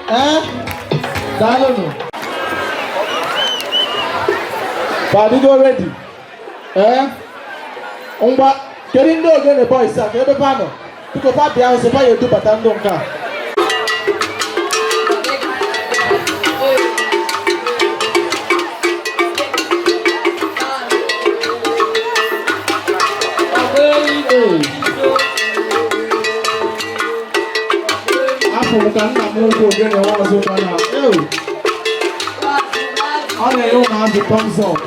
Ee, daalụnụ. Fa adịgo ready? Ee, ngwa, kedu ndị ogene boys a ka ebe fa nọ? Biko fa bịa nso, fa ya edubata ndị nke a. Ee. Afọ m ka nna m ukwu ogene nwaazụ ka na ewu. Ọ na-enye ụmụazị thumbs up.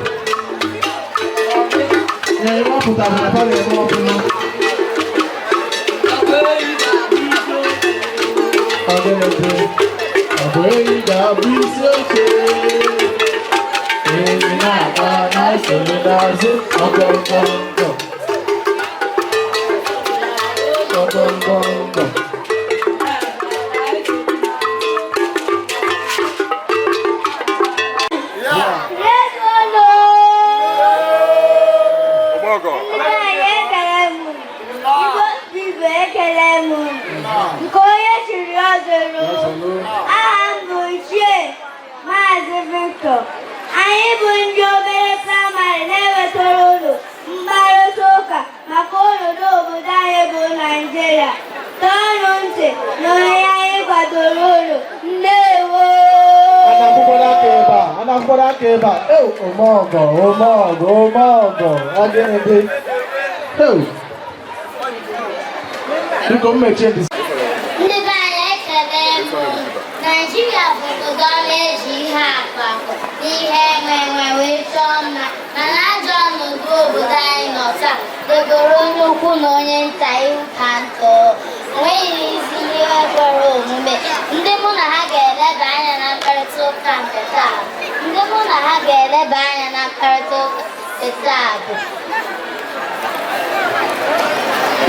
Ee, ọ pụtara na fa na-eme ọfụma. Ọgẹnẹdẹ, ọ bụ enyi ga-abụ isi oche. Enyi na-aga na-esonye n'azụ ọgọngọngọ. Ọgọngọngọ. Rezono! Ndị anyị ekele m unu. Igbo bụ Igbo ekele m unu. Nke onye chiri ọzọrọ. Aha m bụ Ichie Maazị Victor. Anyị bụ ndị obere praịmarị na-ewetara unu mkparịta ụka maka ọnọdụ obodo anyị bụ Naịjirịa. Tọọnụ ntị na onye anyị kwadoro unu. Ndewo! A na-akwụkwọrọ aka ebe a, a na-akwụkwọrọ aka ebe a. Ew, omeọgọ, omeọgọ, omeọgọ, ọgịnịdị. Ew. Biko mmechie ndị. Ndị be anyị, ekele m unu. Naijiria bụ obodo ọma eji ihe akụ akụ na ihe enwe enwe wee chọọ mma, mana ajọ ọnọdụ obodo anyị nọ taa degoro onye ukwu na onye nta ihu ka ntụ. Enweghị isi ihe kwere omume. Ndị mụ na ha ga-eleba anya na mkparịta ụka nke taa ndị mụ na ha ga-eleba anya na mkparịta ụka nke taa bụ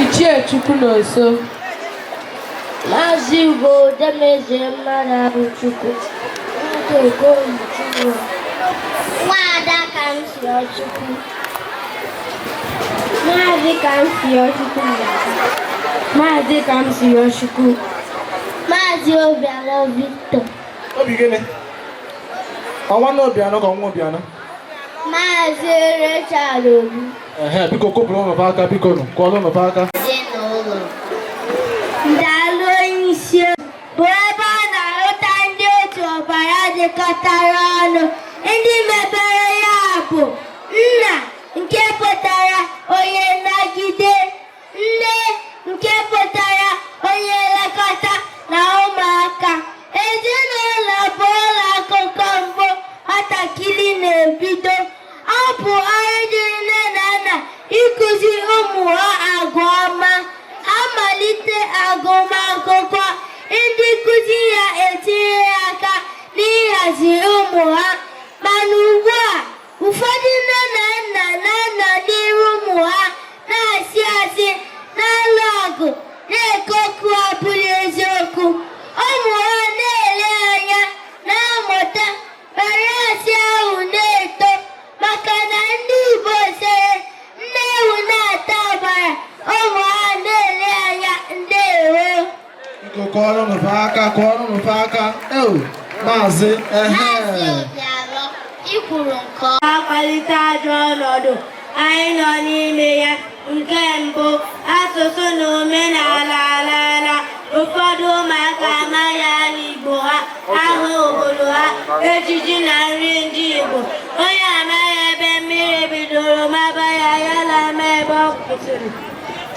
Ichie Chukwunonso. Maazị Ugo Demezie Mmadụ Chukwu. Nwaada Kamsiyochukwu. Maazị Kamsiyochukwu. Maazị Kamsiyochukwu. Maazị Obianọ Victor. Obi gịnị? Ọnwa na Obianọ ka ọnwa Obianọ? Maazị Richard Obi. Ehe, biko kụpụrụ ụnụ aka, biko nụ, kụọrọ ụnụ aka. Ezinụlọ. Daalụ onye isi bụ ebe a na-ahụta ndị otu ọbara dịkọtara ọnụ. Ndị mebere ya bụ nna, nke pụtara onye nnagide, nne, nke pụtara onye nlekọta, na ụmụaka. Ezinụlọ bụ ụlọ akụkọ mbụ nwatakịrị na-ebido. Ọ bụ ọrụ dịrị nne na nna ịkụzi ụmụ ha agwa ọma. Amalite agụmakwụkwọ, ndị nkụzi ya etinye aka n'ịhazi ụmụ ha, mana ugbu a ụfọdụ nne na nna na-anọ n'iru ụmụ ha na-asị asị, na-alụ ọgụ, na-eke okwu abụghị eziokwu. Ụmụ ha na-ele anya, na-amụta, were asị ahụ na-eto, maka na ndị Igbo sịrị nne ewu na-ata agbara, ụmụ ha na-ele anya. Ndewo. Biko kụọrọ ụnụ aka, kụọrọ ụnụ aka. Ew, maazị, ehe. Maazị Obialọ, i kwuru nke ọma. Akwalite ajọ ọnọdụ anyị nọ n'ime ya. Nke mbụ, asụsụ na omenala alaala. Ụfọdụ ụmụaka amaghị aha Igbo ha, aha obodo ha, ejiji na nri ndị Igbo. Onye amaghị ebe mmiri bidoro maba ya, ya na ama ebe ọ kwụsịrị.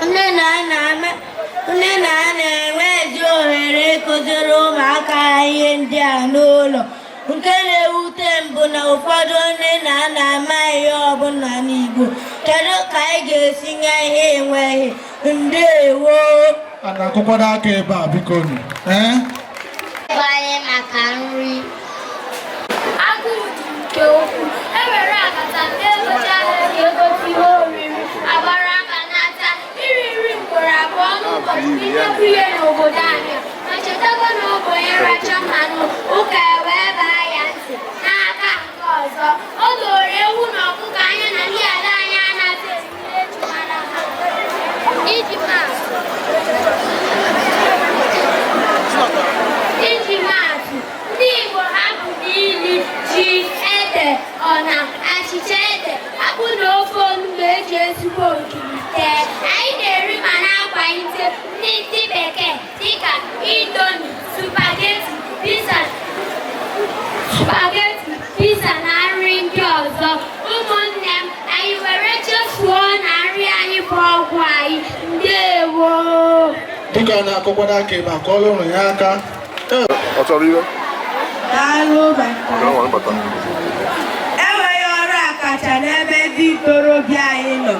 Nne na nna enwe ezi ohere ịkụziri ụmụaka ha ihe ndị a n'ụlọ. Nke na-ewute m bụ na ụfọdụ nne na nna amaghị ihe ọbụla n'Igbo. Kedu ka anyị ga-esi nye ihe enweghị? Ndewo. A na-akụkwado aka ebe a, biko nụ. Ee? Anyị maka nri. Agụụ dị nke ukwuu. Ewere akata na-egochi ahịa ga-egote ihe oriri, agbara aka n'ata. Iri nri ugboro abụọ n'ụbọchị bụ nnukwu ihe n'obodo anyị, ma chetakwa na ọ bụ onye racha mmanụ ụka wee baa ya ntị. N'aka nke ọzọ, o doro ewu na ọkụkọ anya na ndị ala anyị anaghị eri ihe eji mara ha. Iji maatụ ezigbo ogiri tee. Anyị na-eri ma na-akwalite nri ndị bekee dịka Indomie, spaghetti, pizza, spaghetti, pizza na nri ndị ọzọ. Ụmụnne m, anyị were chefuo na nri anyị bụ ọgwụ anyị. Ndewo. Dịka ọ na-akụkwara aka ebe a, kụọrọ ụnụ ya aka. Ọ chọrọ ihe? Daalụ maka Ọ ga-anwa mbata. Enweghị ọrụ akacha n'ebe ndị ntorobịa anyị nọ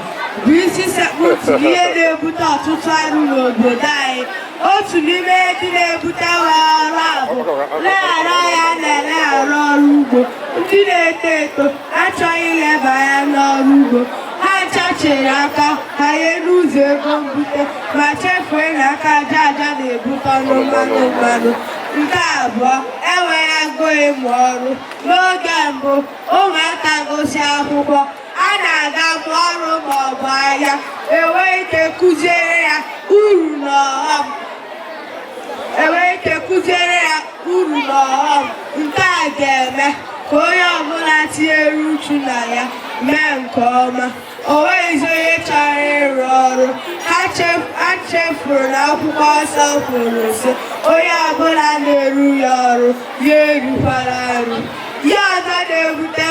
bụ isi sekpụ ntị ihe na-ebute ọtụtụ arụ n'obodo anyị. Otu n'ime ndị na-ebute enweghị ọrụ a bụ nleghara anya na-eleghara ọrụ ugbo. Ndị na-eto eto achọghị ileba anya n'ọrụ ugbo. Ha ncha chere aka ha nye n'ụzọ ego mbute ma chefue na aka aja aja na-ebute ọnụ mmanụ mmanụ. Nke abụọ, enweghị agụụ ịmụ ọrụ. N'oge mbụ, ụmụaka gụsịa akwụkwọ, a na-aga mụọ ọrụ ma ọ bụ ahịa, enwee ike kụziere ya uru na ọghọm enwee ike kụziere ya uru na ọghọm. Nke a ga-eme ka onye ọbụla tinyere uchu na ya mee nke ọma. O nweghịzi onye chọrọ ịrụ ọrụ. Ha chefuru na Akwụkwọ Nsọ kwuru sị, onye ọbụla na-eru ya ọrụ ya erikwala nri. Ihe ọzọ na-ebute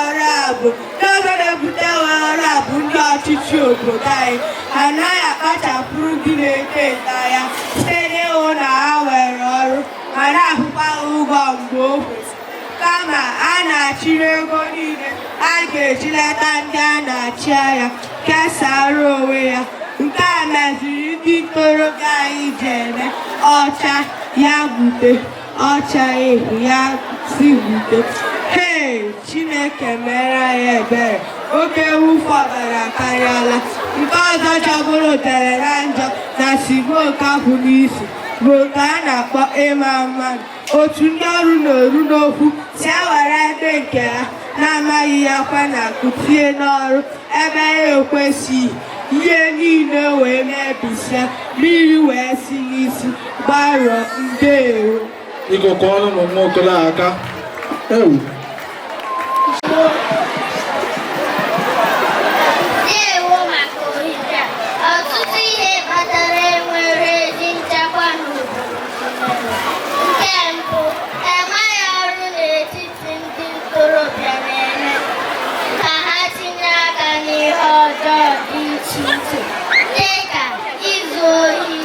ọrụ a bụ ihe ọzọ na-ebute ọrụ a bụ ndị ọchịchị obodo anyị. Ha anaghị akpachapụrụ ndị na-eto eto anya site n'ịhụ na ha nwere ọrụ ma na-akwụkwa ha ụgwọ mgbe o kwesịrị, kama a na-achịrị ego niile a ga-eji leta ndị a na-achị anya kesara onwe ya. Nke a meziri ndị ntorobịa anyị ji eme ọcha ya gbute, ọcha ehu ya si gbute. Hei, Chineke mere anyị ebere! Oke mwụfu ọbara akarịala. Nke ọzọ jọgburu udele na njọ na sigbuo nkakwụ n'isi bụ nke a na-akpọ ịma mmadụ. Otu ndị ọrụ na-eru n'okwu si ewere ndị nke ha na-amaghị ya kwa na akụ tinye n'ọrụ ebe ya ekwesịghị, ihe niile wee mebisia, mmiri wee si n'isi gbarụọ. Ndeewo. Biko, kụọrọ ụmụ nwa okolo a aka. Ewu. Ndewo maka ohere a. Ọtụtụ ihe kpatara enwere ezi nchekwa n'obodo gụnyere: nke mbụ, enweghị ọrụ n'etiti ndị ntorobịa na-eme ka ha tinye aka n'ihe ọjọọ dị iche iche dịka izu ohi,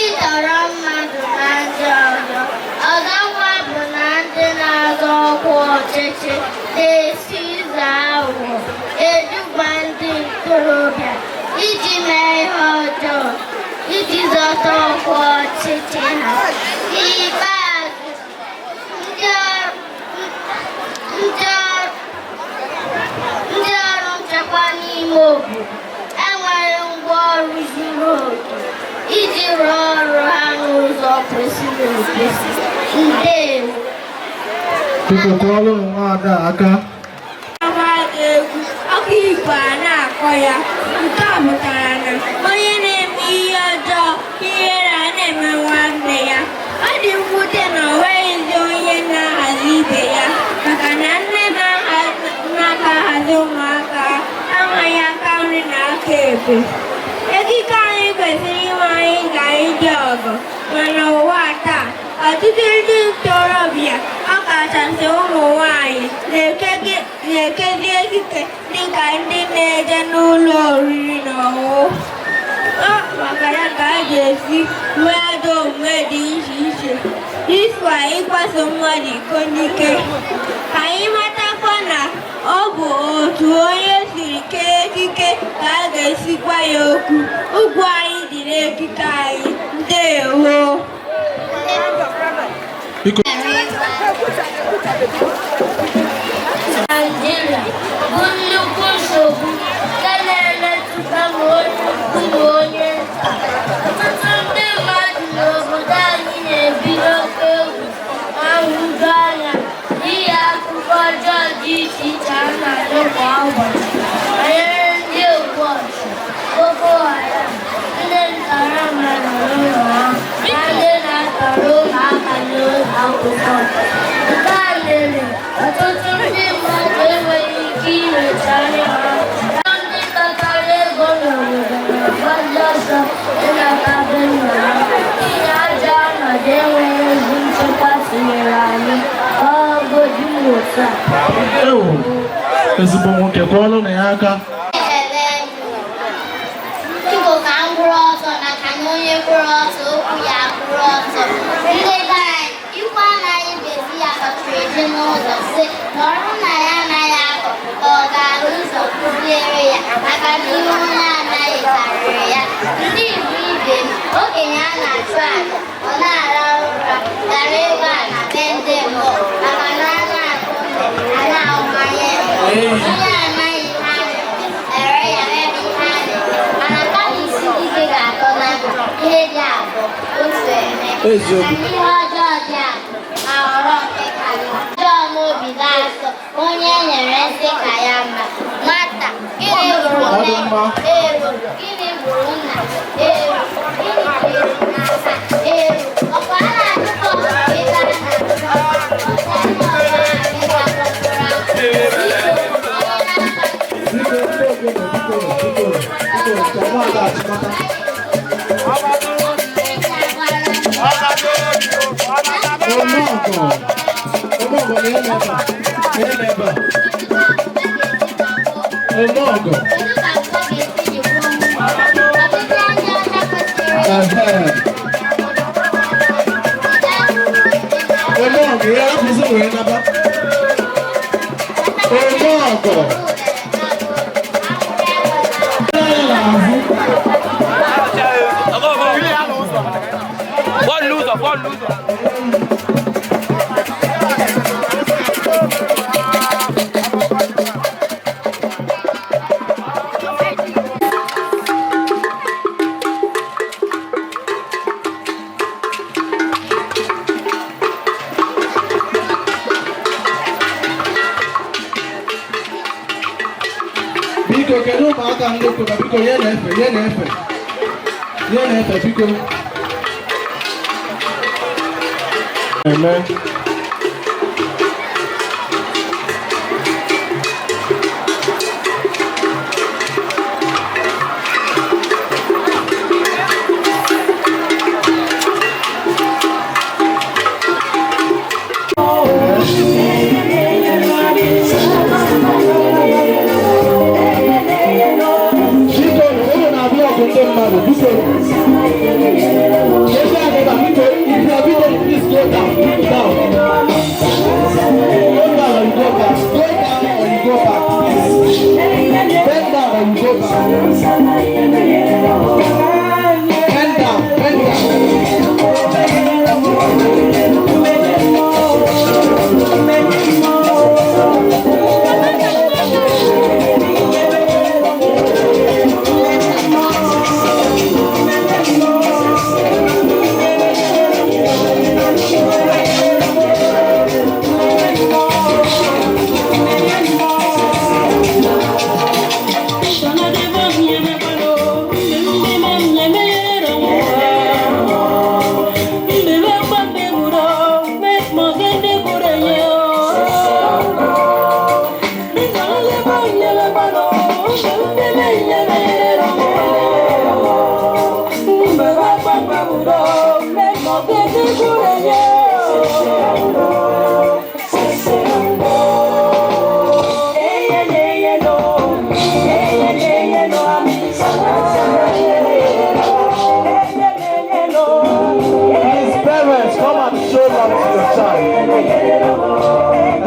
ịtọrọ mmadụ na ndị ọzọ. Ọzọkwa bụ na ndị na-azọ ọkwa ọchịchị na-esi ụzọ aghụghọ eduba ndị ntorobịa iji mee ihe ọjọọ iji zọta ọkwa ọchịchị ha. N'ikpeazụ, ndị ọrụ nchekwa n'ime obodo enweghị ngwaọrụ zuru oke iji rụọ ọrụ ha n'ụzọ kwesịrị ekwesị. Ndewo. Biko, kụọrọ ụmụ nwaada a aka. Agba egwu ọkụ igwe a na-akọ ya. Nke a pụtara na onye na-eme ihe ọjọọ, ihere a na-eme nwanne ya. Ọ dị mwute na o nweghịzi onye na-ahazi ibe ya, maka na nne na-aka ahazi ụmụaka amaghị aka nri na aka ekpe. Ekike anyị kwesịrị inwe anyị ga anyị dị ọgọ, mana ụwa taa, ọtụtụ ndị ntorobịa, ọkachasị ụmụ nwanyị, na-ekezi ekike dịka ndị na-eje n'ụlọ oriri na ọṅụṅụ. Ọ maka ya ka a ga-esi nwee ajọ omume dị iche iche, dịka ịkwaso mmadụ iko n'ike. Ka anyị matakwa na ọ bụ otu onye siri kee ekike ka a ga-esi gwa ya okwu. Ugwu anyị dị n'ekike anyị. Ndewo. Biko. Naịjirịa bụ nnukwu nsogbu nke na-emetụta ma onye ukwu ma onye nta. Ọtụtụ ndị mmadụ n'obodo anyị na-ebi n'oke egwu na nhụjuanya n'ihi akụkọ ọjọọ dị iche iche a na-anụ kwa ụbọchị banyere ndị ogbu ọchụ, Boko Haram, ndị ntọrọ mmadụ n'ụlọ ha, na ndị na-atọrọ ụmụaka n'ụlọ akwụkwọ. Nke a mere ọtụtụ ndị mmadụ enweghị ike imechi anya ha. Ndị kpatara ego. na-agbazi ọsọ ịnata be nna ha n'ihi ajọ ọnọdụ enweghị ezi nchekwa tinyere anyị ọgọdụ otu a. Ewu, ezigbo nwoke, kwọọlụ na ya aka. Biko ka m kwụrụ ọtọ maka na onye kwụrụ ọtọ okwu ya kwụrụ ọtọ. Ndị be anyị, ikwu anaghị bezi ya kọchiri ezinụlọ sị na ọrụ nna ya anaghị akọ ka ọ ga-alụ ụzọ kụziere ya maka na ihe onye anaghị karịrị ya. Ndị Igbo ibe m, okenye a na-achụ àjà ọ na-arahụ ụra gara ịgba na be ndị mmụọ maka na a na-akụ mbe a na-ahụmanya onye anaghị ihe a na-eme ere ya ebe ihe a na-eme mana kama isi dike ga-atọ na ndụ ihe dị abụọ otu eme. Eziokwu. Maka na ihe ọjọọ dị abụọ ma ghọrọ nke ka mma. Ọjọọ n'obi na-asọ onye e nyere nsị ka ya mma. Nwata, gịnị bụrụ Ọ dị nne? mma. Ero, gịnị bụrụ nna? Ero, gịnị ka esi n'aka? Ero, ọkwa a na-achụkọ ebe a na-achụ ọcha na ọba ịga kpọtụrụ akụ. Biko, onye na-akpa Biko, ndị ogene, biko, biko, biko, ka nwaada achịkọta. Omeọgọ, omeọgọ na eme ebe a, na eme ebe a. Omeọgọ, ehe. Omeọgọ, ya hapụzi wee naba. Omeọgọ. Anya n'ahụ. Ball loser, ball loser. Biko, kedu ụmụaka ndị kwụba? Biko, ihe na-efe, ihe na-efe, ihe na-efe, biko. Eme. Biko, unu na-abịa ọgụ ndị mmadụ, biko. Ebe a ebe a, biko, if you are video, please go down, down. Go down or you go back. Go down or you go back, please. Bend down or you go back. Bend down, bend down. Please, parents, come and show love to your child.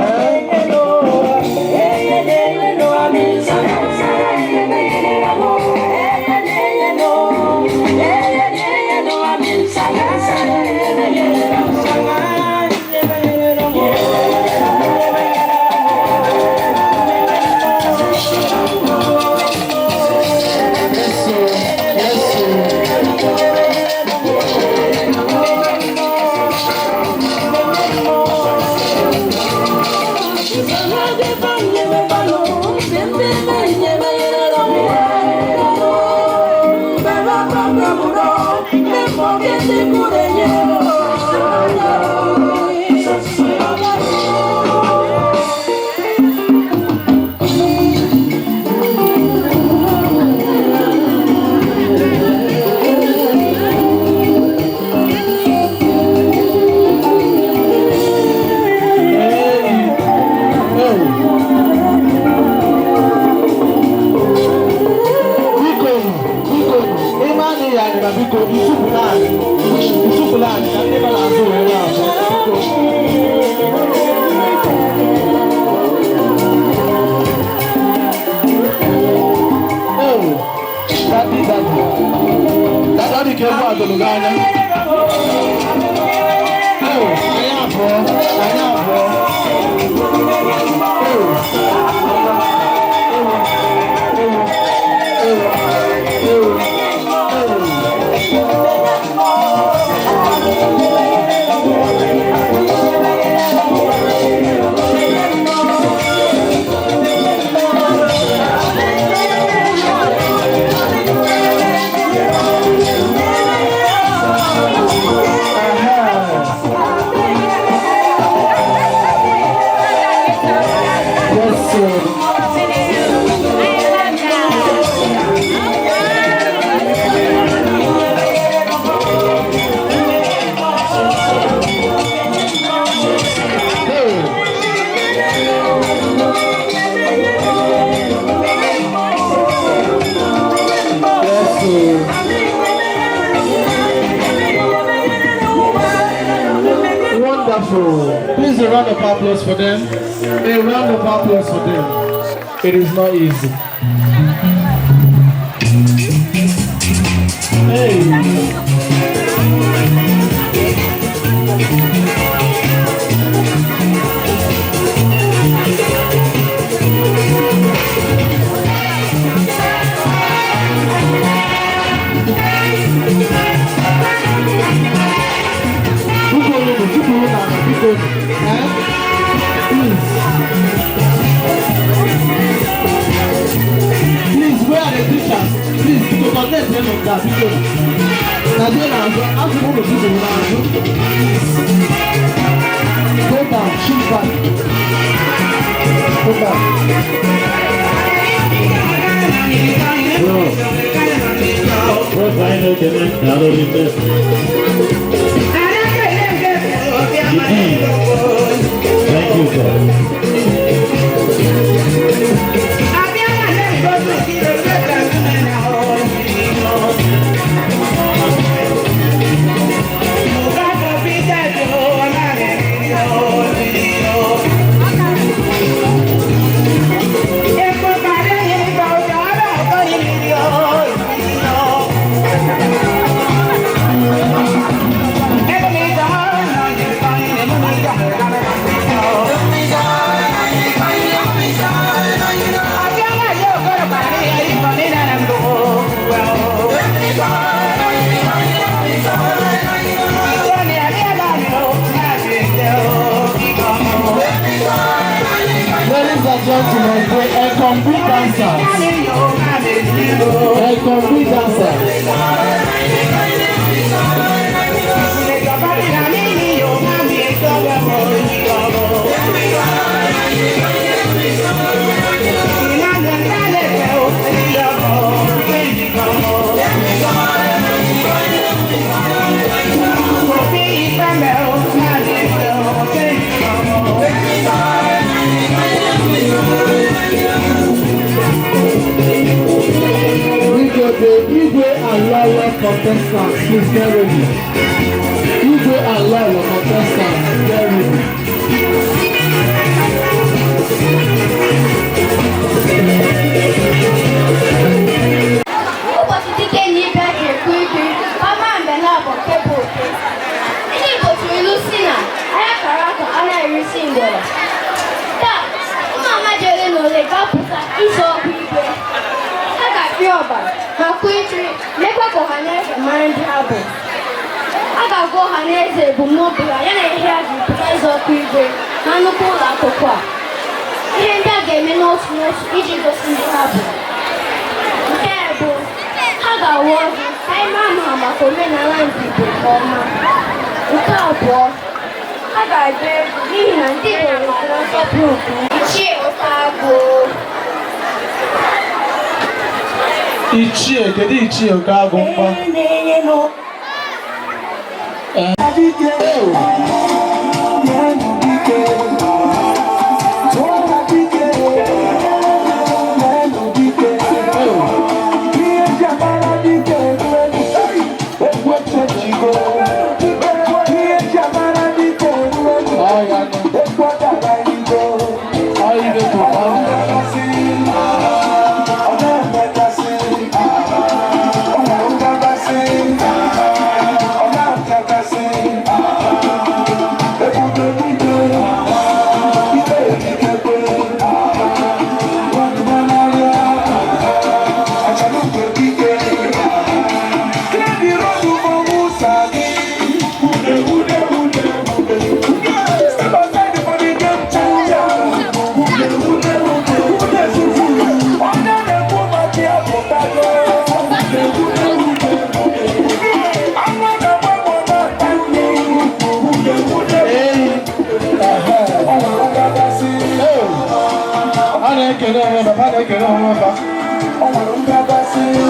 Eh? Yes, sir. Yes, sir. Yes, hey. Yes, oh. Wonderful. Please, a round of applause for them. A round of applause for them. It is not easy. Hey. Biko nụ, tupu na biko, eh? Please. Please, where are the teachers? Please, biko connect them on that, biko. Na there na azụ, azụ ụlọ tupu na azụ. Go down, shoot back. Go back. Bro, anyị na-ekene daalụ rinne. Indeed. Thank you, sir. Ladies and gentlemen, the Ekombi dancers. Ekombi dancers. We got the Igwe and Lolo contestants. Please get ready. Igwe and Lolo contestants, get ready. Ụbọchị dike na ibe ji ekwu ikiri ọma mbe na abọ nke bụ oke. Ndị Igbo tụrụ ilu si na ahịa kara aka anaghị erisi ngwere. Taa, ụmụ amaji ole na ole ga-apụta ịzọ ọkwa igwe. Ha ga-akpị ọbara ma kụọ ikiri, mekwa ka ọha na eze mara ndị ha bụ. A ga-agwa ọha na eze ebumnobi ha ya na ihe ha ji pụta ịzọ ọkwa igwe na nnukwu ụlọ akwụkwọ a. Ihe ndị a ga-eme n'otu n'otu iji gosi ndị ha bụ. Nke bụ, ha ga-awa ọjị ka anyị mara ma ha maka omenala ndị Igbo nke ọma. Nke abụọ, ha ga-agba egwu n'ihi na ndị Igbo nwere nsọpụrụ nke ukwuu. Ichie Okagụ. Ichie, kedu Ichie Okagụ mkpa? Eh, oh. Oh. Oh, ya nọ. Ọ ibe bụ ọ. na-ekele onwe fa.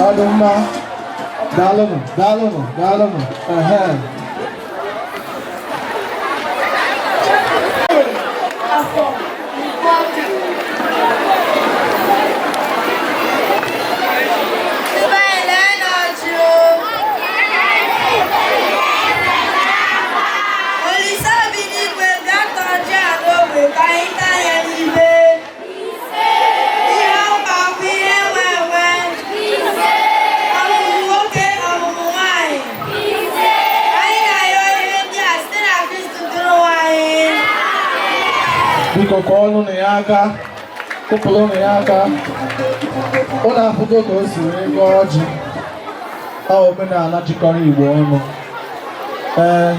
Ọ dị mma. Daalụnụ, daalụnụ, daalụnụ. Ehe. Afọ, Nkwọ. Ebe anyị lee n'ọjị o. Olise bi n'igwe bịa ka ọjị a n'ogbe ka anyị taa ya n'ibe. Ihe ọkpa bụ ihe nwe enwe. Ọmụmụ nwoke, ọmụmụ nwanyị. Anyị na-ayọ ihe ndị a site na Kristo dụrụ anyị. Biko kụọnụ ya aka, kụpụrụ ya aka. Ụnụ afụgo ka o si wee gọọ ọjị. Ọ omenala jikọrọ Igbo ọnụ. Ee.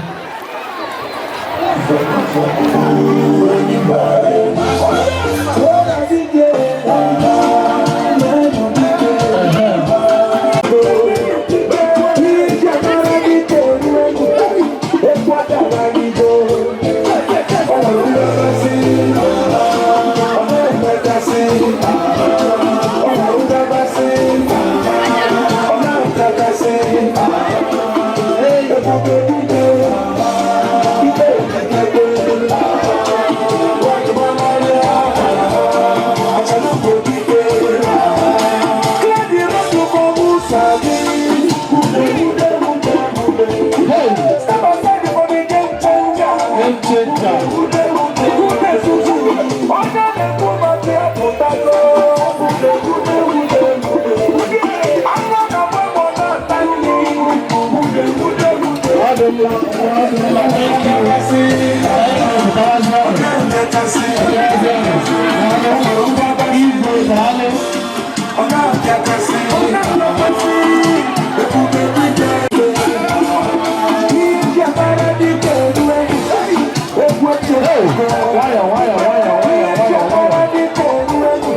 Game changer. Ọ dị mma, ọ dị mma. Thank you. Thank you. Igwe, daalụ. Hey, nwayọ, nwayọ, nwayọ, nwayọ, nwayọ, nwayọ.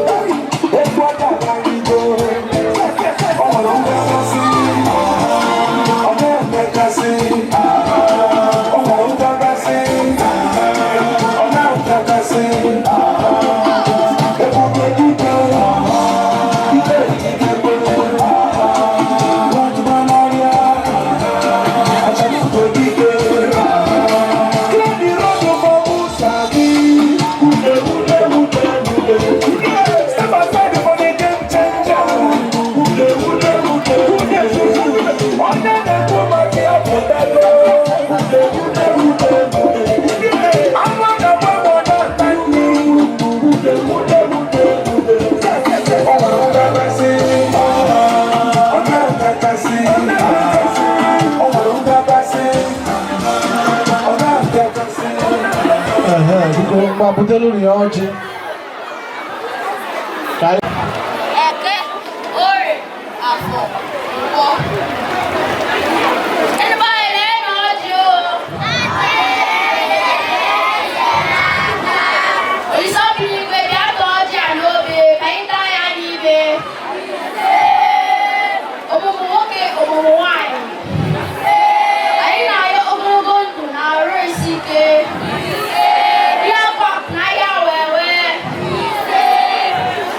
Ehe, biko ngwa butelu ya ọjị. Ka anyị Eke, Orie, Afọ, Nkwọ. Ndị be anyị lee na ọjị o. Olise obi n'igwe bịa tọọ ọjị a n'obe ka anyị taa ya n'ibe. Ọmụmụ nwoke, ọmụmụ nwanyị. Anyị na-ayọ ogologo ndụ na arụ isi ike. Ihe akwa na ahịa wee wee.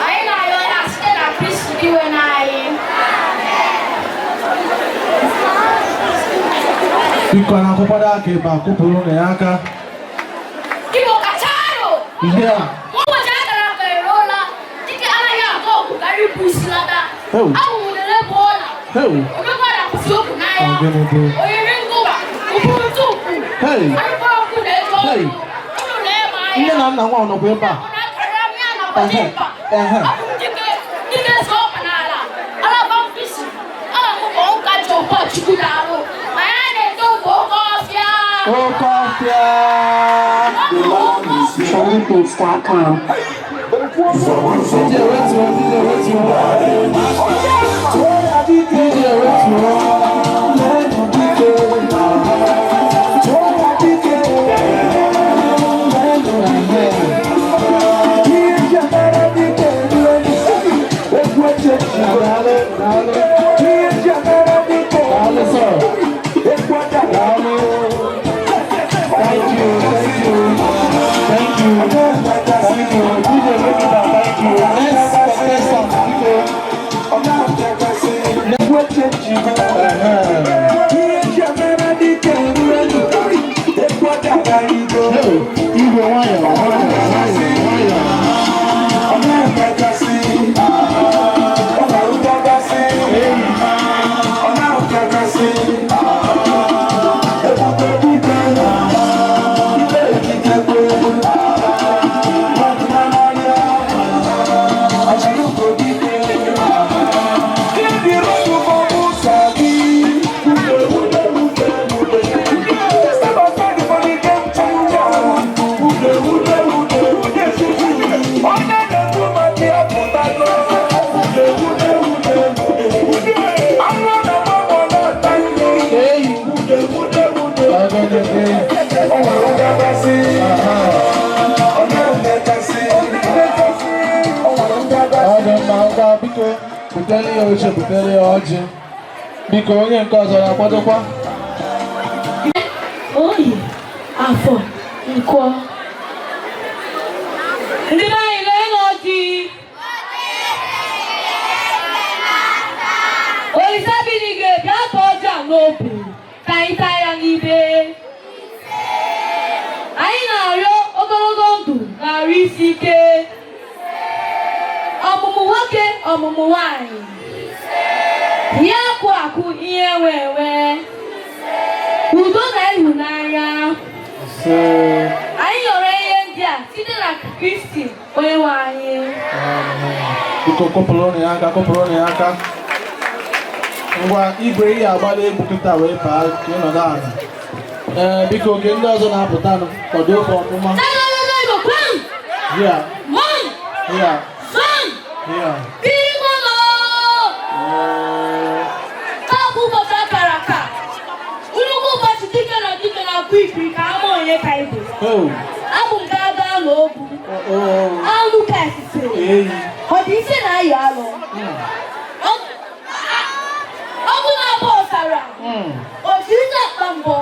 Anyị na-ayọ ya site na Kristi iwe n'anyị. Biko na akwụkwado aka ebe a, kụpụrụ ya aka. Igbo kachanụ! Ihe a. Ụbọchị a gara aga eruola, dike anaghị aga ọgụ karịa ibu isi lata. Ewu. Awụ nwudere bụ ọla. Ewu. Omekwara kwụsị okwu n'ahịa. Ọ gịnị dị? Oyiri ngụwa, ụbụrụ tupu. Hey. Arụkọ ọkụ na-eje Hey. ọkụ. Unu na-eme anya. Nne na nna nwa ọ nọkwa ebe a? Unu akara m ya na Ehe, dimkpa. ehe. Abụ m dike, dike so ọkpa n'ala. Alaba mkpịsị. Ala m bụ ụka ji ụkọ Chukwu na-arụ. Anyị na-eto bụ oke ọfịa. Oke ọfịa. TrendyBeats.com. DJ wetuo, DJ wetuo. DJ wetuo. Ehe. Daalụ, daalụ. Daalụ, sir. Daalụ. Thank you, thank you. Thank you. Thank you. DJ, make it down. Thank you. Next contestant. Igwe, nwayọọ nwayọọ nwayọọ nwayọọ. Ọ na-emekasị, ọ na-arụtakasị, ọ na-arụtakasị, ebube dike, ibe ekikekwe, mmadụ n'anya, achalugo dike, ịdị rọdụ bụ sabi, ude ude ude ude, step aside for the game changer, ude ude ude ude chukwu, onye na-ekwu maka ya pụtago, ude ude ude ude ude, anụ na-agbagbo na-ata nri, ude ude ude ude, o nwere ngabasị, ọ na-emekasị, o nwere ngabasị. Ọ dị mma. Ngwa, biko, butere ya oche, butere ya ọjị. Biko, onye nke ọzọ na-akwadokwa. Oye, Afọ, Nkwọ. Ndị be anyị, lee n'ọjị. Olisa bi n'igwe, bịa tọọ ọjị a n'obi ka anyị taa ya n'ibe. Anyị na-arịọ ogologo ndụ na arụ isi ike. Ọmụmụ nwoke, ọmụmụ nwanyị. Ihe akụ akụ, ihe enwe enwe. Udo na ịhụnanya. Ise. Anyị yọrọ ihe ndị a site na Kristi onye nwe anyị. Biko, kụpụrụ ya aka, kụpụrụ ya aka. Ngwa, igwe, ihe agbala egwu kịta wee baa ka ị nọdụ ala. Ee, biko, oke ndị ọzọ na-apụtanụ, kwado ofe ọfụma. Ya ya ya. Taa bụ ụbọchị akara aka. Nnukwu ụbọchị dike na dike na-akụ ikiri ka ama onye ka ibe. Oh. Abụ m gaa gaa n'ogwu. Oh. Anụ ka esise. Eyi. Ọ dị ise na-ayọ alụ. Ọkụ na-abụ ọsara. Ojiri akpa mbọ.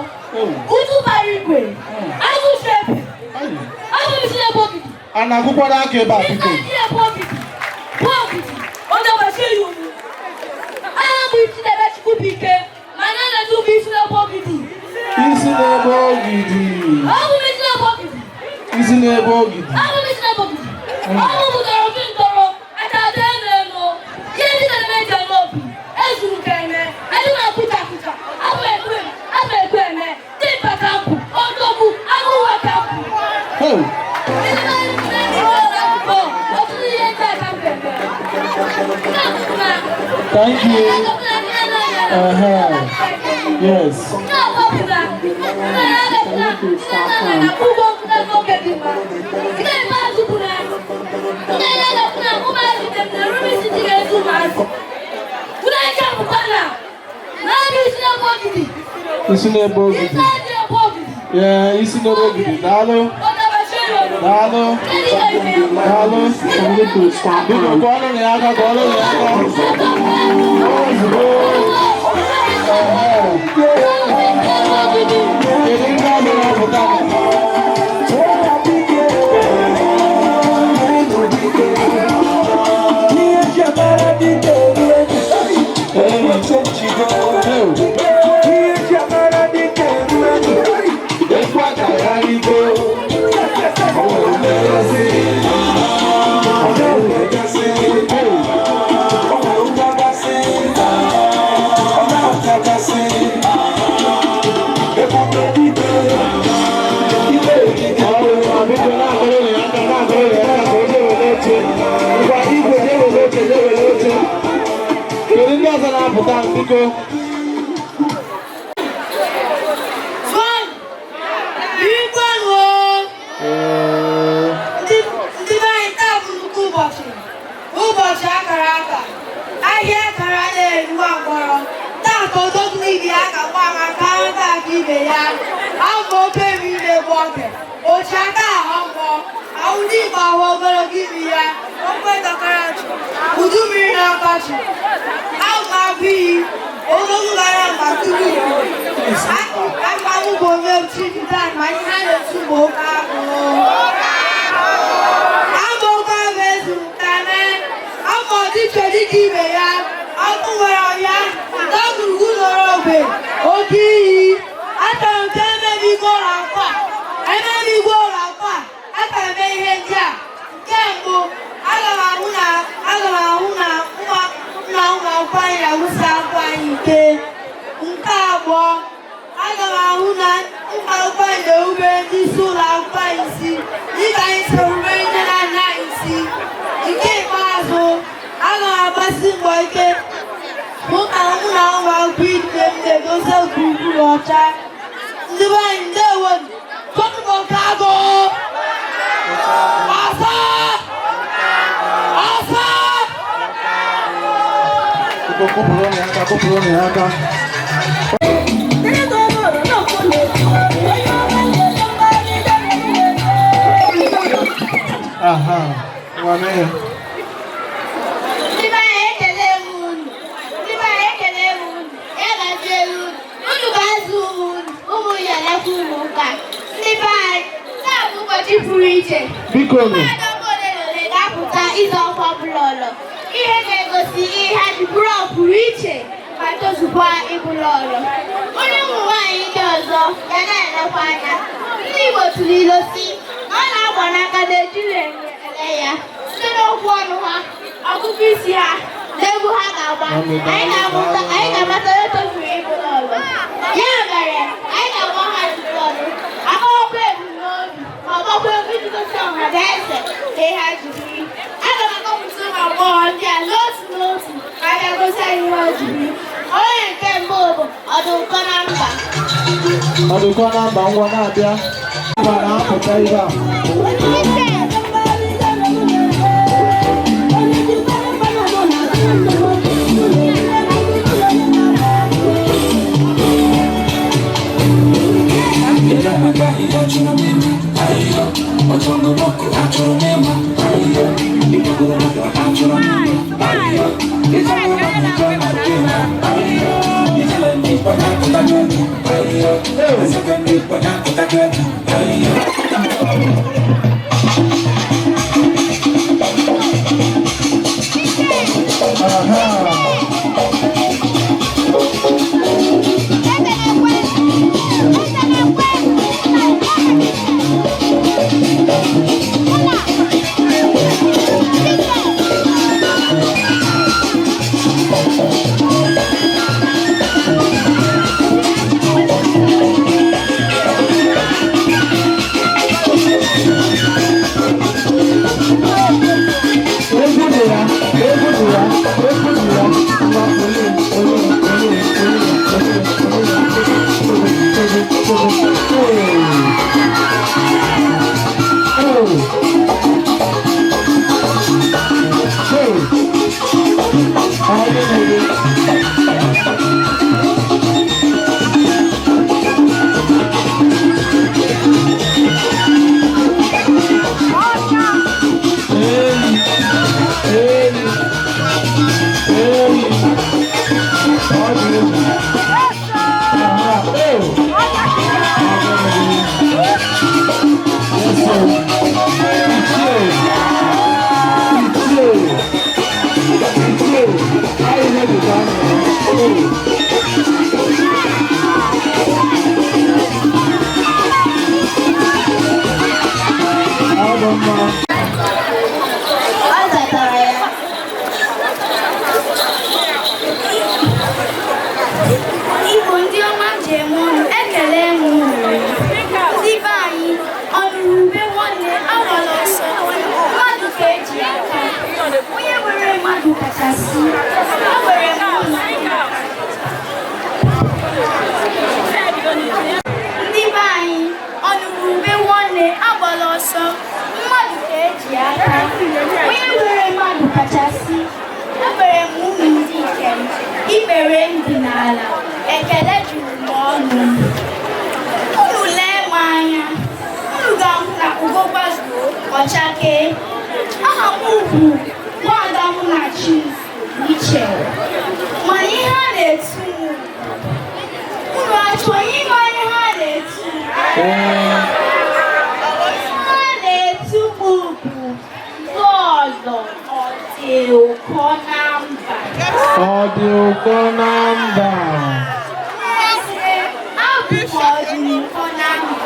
Uju bara igwe. Agụ shepe. Abụ m isi na-ebe ogidi. A na-akụkwara aka ebe a, biko? Isi na-ebe ogidi. Bụ ogidi. Onye ọbachie ya unu. Aha bụ isi na-ebe Chukwu bụ ike. Ma na na-etu bụ isi na-ebe ogidi. Isi n'ebe ogidi. Abụ m isi na-ebe ogidi. Isi n'ebe ogidi. Abụ m isi na-ebe ogidi. Ọmụ bụ dọrọ bi ndọrọ. Ata elu elu. Ihe ndị na-eme eji eme obi. Ezuru ka eme. Adị na-akụcha akụcha. Abụ ekwe. Abụ ekwe eme. Dimkpa ka mpụ. Odogwu. Agụwa ka mpụ. Oh. Ọtụtụ ihe ndị a ka m ga-eme. Thank you. Uh-huh. Yes. Isi n'ebe ogidi. Yeah, isi n'ebe ogidi. Daalụ. Daalụ. Daalụ. trendybeats.com. Biko, kụọrọ ya aka, kụọrọ ya aka. Ozugbo. Kedu ndị ọzọ na-apụta? Biko, na-akụrụ ya aka, na-akụrụ ya aka ka o jee were oche. Ngwa, igwe, jee were oche, jee were oche. Kedu ndị ọzọ na-apụta, biko? Swan! Igwe ruo! Ndị ndị be anyị, taa bụ nnukwu ụbọchị. Ụbọchị akara aka. Ahịa akara na-eru mkpọrọ. Taa ka odogwu ibe ya ka nwa maka aka aka ibe ya. Abụ oke mmiri na-egbu oge. Ochi aka ahọ mbọ. Ahụ ndị Igbo ahụ ogologo imi ya. Okwe dọkara ọchị. Udu mmiri na ọkọchị. Abụ m agụ iyi. Odogwu gara mba tupu Igbo. Akpamụ bụ onye Chijidan, ma ihe a na-etu bụ oke agụ. Abụ oke agụ ezuru ka mee. Abụ ọdịiche dịka ibe ya. Ọkụ nwere ọya. Ndagwurugwu nọrọ ogbe. Oke iyi. Achọrọ m ka emebi igwe ụlọ akwụkwọ a. Emebi igwe ụlọ akwụkwọ a. ọcha. Ndị be anyị, ndewo. Kọtụkọ nke agụ. Asa! Asa! Biko kụpụrụ ya aka, kụpụrụ ya aka. Aha, nwa mee ya. Ndị be anyị, ekele m unu. Ndị be anyị, ekele m unu. Ya gaziere unu. Unu ga-azụ ụmụ unu, ụmụ ya alakwa unu ụka. Ndị be anyị, taa bụ ụbọchị pụrụ iche. Biko nụ. Mmadụ ole na ole ga-apụta ịzọ ọkwa lọlọ. Ihe ga-egosi ihe ha ji bụrụ ọpụrụ iche ma tozukwa ịbụ lọlọ. Onye ụmụ nwaanyị ndị ọzọ ga na-elekwa anya. Ndị Igbo tụrụ ilu si na ọ na-agba n'aka na ejiri enyo ele ya. Site n'okwu ọnụ ha, ọgụgụ isi ha, na egwu ha ga-agba, anyị ga-amụta, anyị ga-amata onye tozuru ịbụ lọlọ. Ya mere, anyị ga-agba ha ajụjụ ọnụ, akọwakwa ebumnobi ma ọgbakwa egwu iji gosi ọha na eze na ihe ha ji biri. Aga m akọpụta ụmụ agbọghọ ndị a n'otu n'otu ka a bịa gosi anyị ihe o ji biri. Onye nke mbụ bụ Ọdụnkọ na Mba. Ọdụkọ na mba, ngwa na-abịa. Mba na-apụta ihe a. Aha. Egwu dị ya, egwu dị ya, egwu dị ya. Ngwa, ole, ole, ole, ole, ole, ole, ole, ole, ole. Oh. Oh. Ọ dị n'ebe. Ei, ei, ei. Ọ dị egwu. Aha, oh. Yes, sir. Ichie, Ichie, Ichie, anyị na-ebute anya. Oh. Ọ dị mma. Ọ zatara ya. Igbo ndị ọma ji eme ọnụ, ekele m unu. Ndị be anyị, ọnụrụ ube nwanne awala ọsọ. Mmadụ ka eji aka. Onye nwere mmadụ kachasị. Enwere m unu. Ndị be anyị, ọnụrụ ube nwanne agbala ọsọ. Mmadụ ka eji aka. Onye nwere mmadụ kachasị. Enwere m unu ndị nke m. Ikpere m dị n'ala. Ekele juru m ọnụ. Unu lee m anya, unu ga-ahụ na ugo gbazuo ọchakee. Aha m bụ Nwada Munachi Michel. Mana ihe a na-etu m, unu achọrọ ịma ihe a na-etu m? Ihe a na-etu m bụ Lọlọ Ọdịụkọ na Mba. Ọ dị ụkọ na mba. N'ezie, abụ m ọdịụkọ na mba.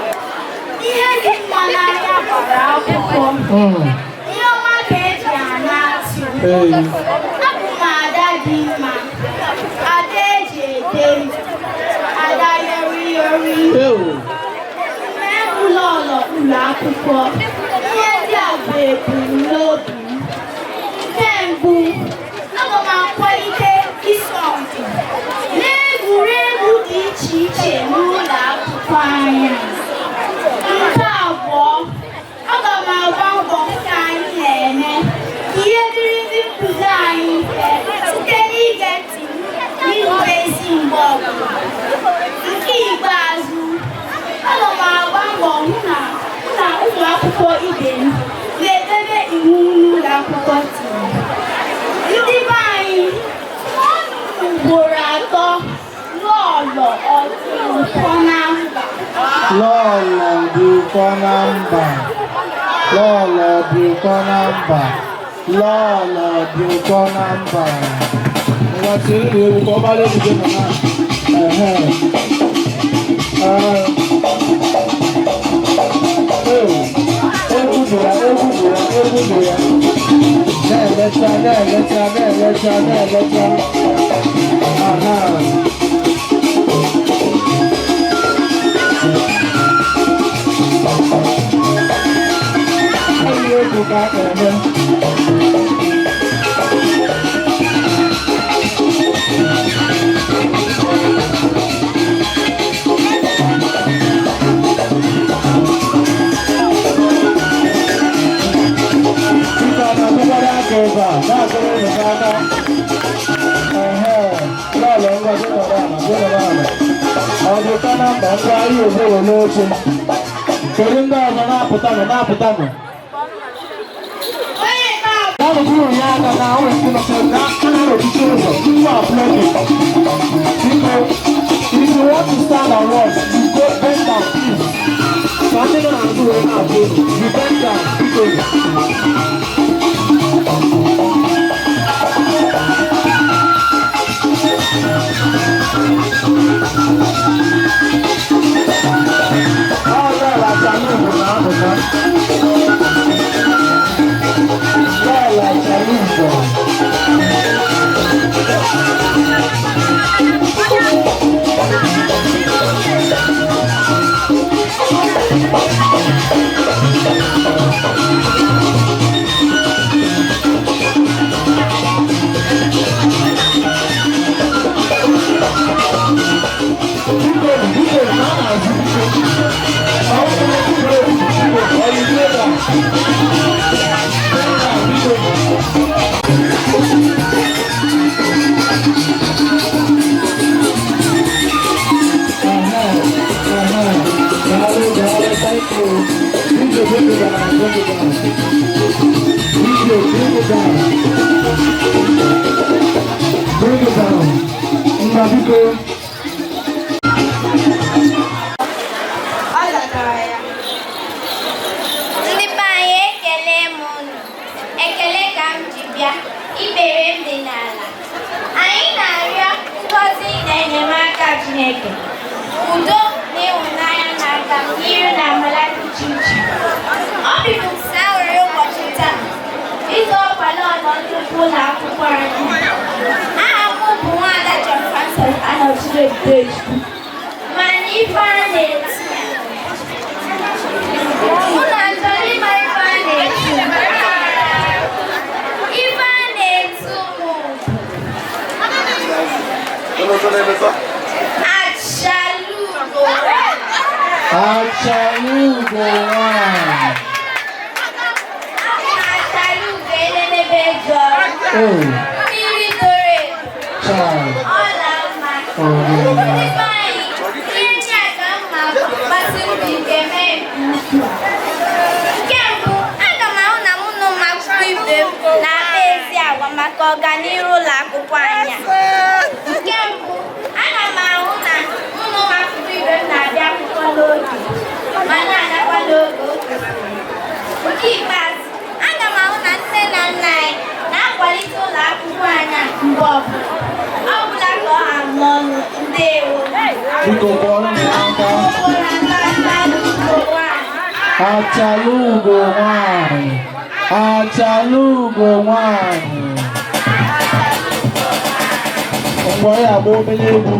Ihe dị mma n'anya gbara akwụkwọ. Ihe ọma ka eji ana atụ. Ee. Abụ m ada dị mma. Ada eji ede ndụ. Ada yori yori. Ew. Mee ụlọ ụlọ akwụkwọ. Ihe ndị a bụ ebumnobi m. Nke mbụ, aga m akwalite ịsọmpi n'egwuregwu dị iche iche. iche n'ụlọ akwụkwọ anyị a. Nke abụọ, aga m agba mbọ hụ na anyị na-eme ka ihe dịrị ndị nkụzi anyị mfe site n'ige ntị n'irube isi mgbe ọbụla. Nke ikpeazụ, aga m agba mbọ hụ na mụ na ụmụ akwụkwọ ibe m na-edebe iwu n'ụlọ akwụkwọ tiri. Ndị be anyị, ọnụ ugboro atọ, lọlọ ọ dị ụkọ na mba. Lọlọ dị ụkọ na mba. Lọlọ dị ụkọ na mba. Lọlọ dị ụkọ na mba. Ngwa tiri na egwu ka ọ gbara egwu gị nọ na. Ehe. Ee. Ewu. Egwu dị ya, egwu dị ya, egwu dị ya. Na-elecha, na-elecha, na-elecha, na-elecha. Aha. Ihe egwu ka a na-eme. Biko, a na-akụkwara aka ebe a, na-akụrụ ụnụ aka. Ehe, lọlọ ngwa gị nọrọ ala, gị nọrọ ala. Ọ dị ụtọ na mba ngwa ahịa obodo n'oche. Kedu ndị ọzọ na-apụtanụ na-apụtanụ? Na-arụkwuru ya aka na o nwere ndị nọchiri na aka na-arụchichi ụzọ. People are blocking. Biko, if you want to stand and watch, you go bend down, please. Ka ndị nọ n'azụ wee na-afụ unu. You bend down, biko. Ọ lọọlọ Achalugo na-apụta. Lọọlọ Achalugo. Biko, biko, na a na-azụ biko. Ọ bụrụ na biko, biko, ọ yi ebe a. Bend down, biko. Aha, aha. Daalụ, daalụ, thank you. DJ, bring it down, bring it down. DJ, bring it down. Bring it down. Ngwa biko. Ọ zatara ya. Ndị be anyị, ekele m unu. Ekele ka m ji bịa, ikpere m dị n'ala. Anyị na-arịọ ngọzi na enyemaka Chineke, udo na ịhụnanya na-aga n'iru na amara dị iche iche. Obi m sị aṅụrị ụbọchị taa ịzọ ọkwa lọlọ nnukwu ụlọ akwụkwọ anyị. Aha m bụ Nwaada John Francis Anọchiri Ebubechukwu, mana ife a na-eti unu achọrọ ịma ife a na-etu? Ife a na-etu mụ bụ Achalugo. Achalugo nwanyị. Achalugo elelebe jọrọ. Oh, Mmiri doro edo. child. Ọla mma. Oh, Ndị be anyị, ihe ndị a ka mma gbasi mbọ ike mee nke ukwuu. Nke mbụ, aga m ahụ na mụ na ụmụ akwụkwọ ibe m na-akpa ezi agwa maka ọganihu ụlọ akwụkwọ anyị a. Nke mbụ, aga m ahụ na mụ na ụmụ akwụkwọ ibe m na-abịa akwụkwọ n'oge ma na-agakwa n'oge o kwesịrị. Nke ikpeazụ, aga m ahụ na nne na nna anyị na-akwalite ụlọ akwụkwọ anyị a mgbe ọbụla. Ọ bụla ka ọ ha m n'ọnụ. Ndewo. Biko kụọrọ m aka. Achalugo nwanyị. Achalugo nwanyị. Mgbe ọ ya agba obere egwu.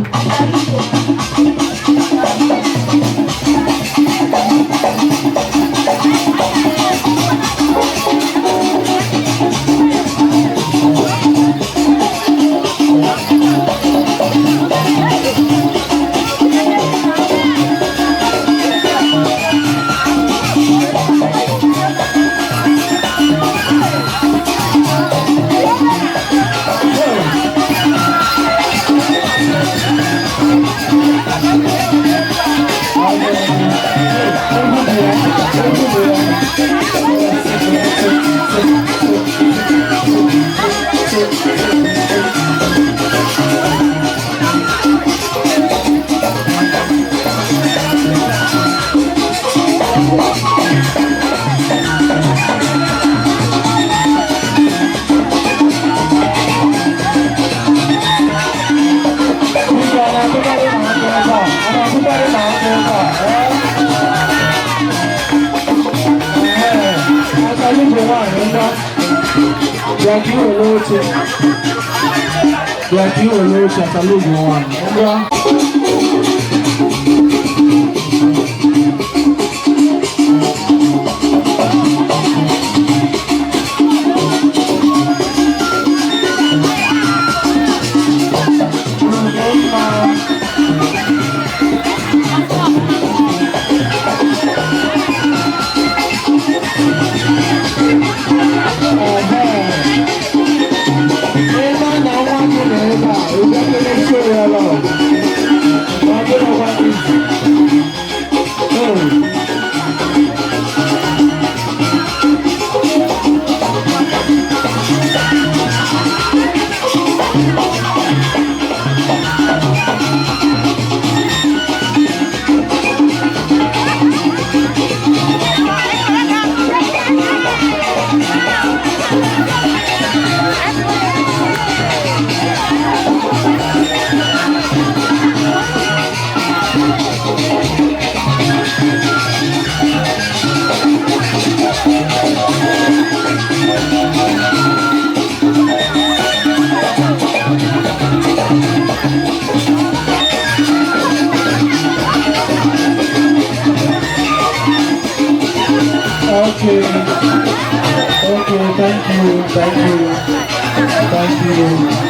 Ngwa, bịa ka i were oche. Bịa ka i were oche, Achalugo nwaanyị. Ngwa. Okay. Okay, thank you, thank you, thank you.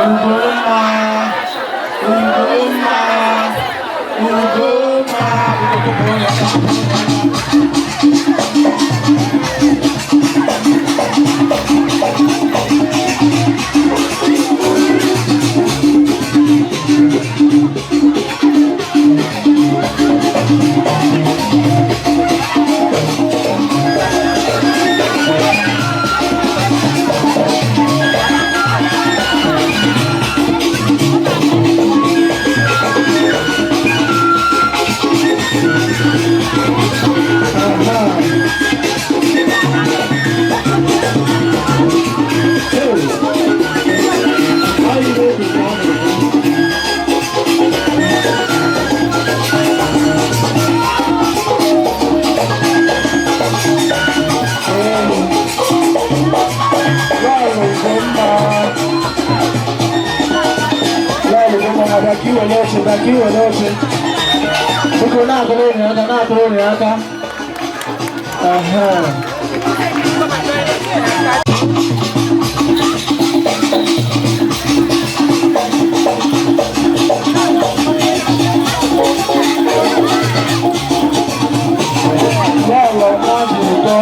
Ugomma, Ugomma, Ugomma. Bịa ka iwere oche. Biko na-akụrụ ụnụ aka, na-akụrụ ụnụ aka. Aha. Lọlọ nwa dị ụtọ.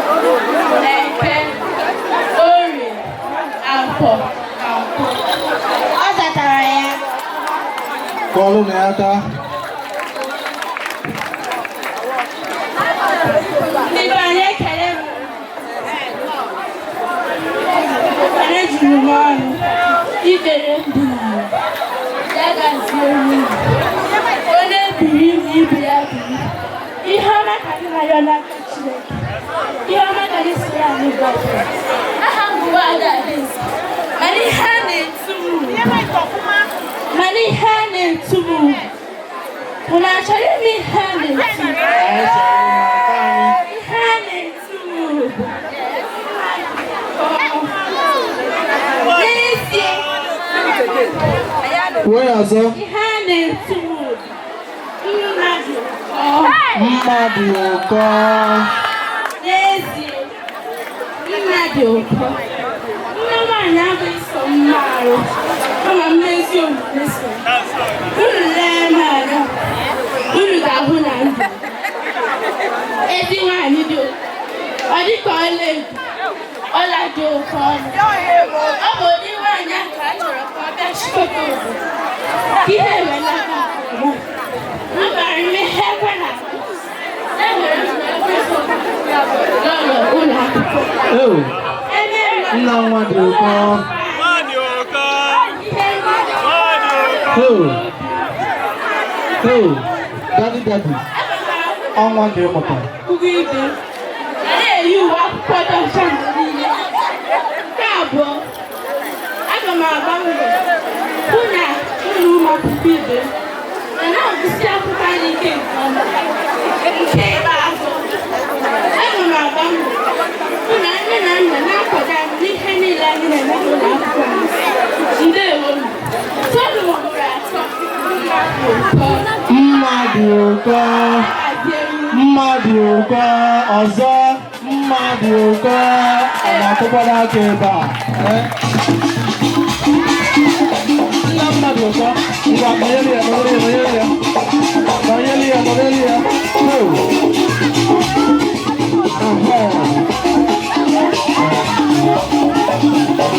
Eke, Orie, Afọ, Nkwọ. Ọ zatara ya. Kụọrọ nụ ya aka. Ndị be anyị, ekele m. Ekele juru m ọnụ. Ikpere m dị n'ala. Ya gazie unu. Onye biri ma ibe ya biri. Ihe ọma ka anyị na-arịọ n'aka Chineke. Ihe ọma ka anyị si anyị gwa. Aha m bụ Nwaada Adaeze. Mana ihe a na-etu m mana ihe a na-etu m unu achọrọ ime ihe a na-etu m? Ihe a na-etu m bụ n'ezie. Kwuo ya ọzọ. Ihe a na-etu m bụ mmadụ ụkọ. Mmadụ ụkọ. N'ezie, mmadụ ụkọ. Nne nwaanyị abụghị sọ mma arụ, kama mmezi omume so. Unu lee m anya, unu ga-ahụ na ndụ ezi nwaanyị dị ụtọ. Ọ dịka ọlaedo, ọla dị oke ọnụ. Ọ bụ ụdị nwaanyị ahụ ka a chọrọ ka ọ bịa chịkọta obodo, ka ihe welata nke ọma. Amara m ihe ekwe na enwere m n'ụlọ ụlọ akwụkwọ. Ew, nna nwa dị ụkọ. Ew, ew, daddy daddy, ọnwa ka ị mụtara. Ụgwọ ibe m na-eyi uwe akwụkwọ dị ọcha mgbe niile. Nke abụọ, aga m agba mbọ hụ na ụlọ ụmụ akwụkwọ ibe m ma na-agụsị akwụkwọ anyị ike nke ọma. Nke ikpeazụ, aga m agba mbọ hụ na nne na nna na-akwado anyị n'ihe niile anyị na-eme n'ụlọ akwụkwọ anyị. Ndewo m. Tolu ugboro atọ, mmadụ ụkọ. Mmadụ ụkọ. Mmadụ ụkọ ọzọ, mmadụ ụkọ. A na-akụkwara aka ebe a. Eh? Nna mmadụ ụkọ, ngwa nọnyere ya, nọnyere ya, nọnyere ya. Nọnyere ya, nọnyere ya. Oh. Aha.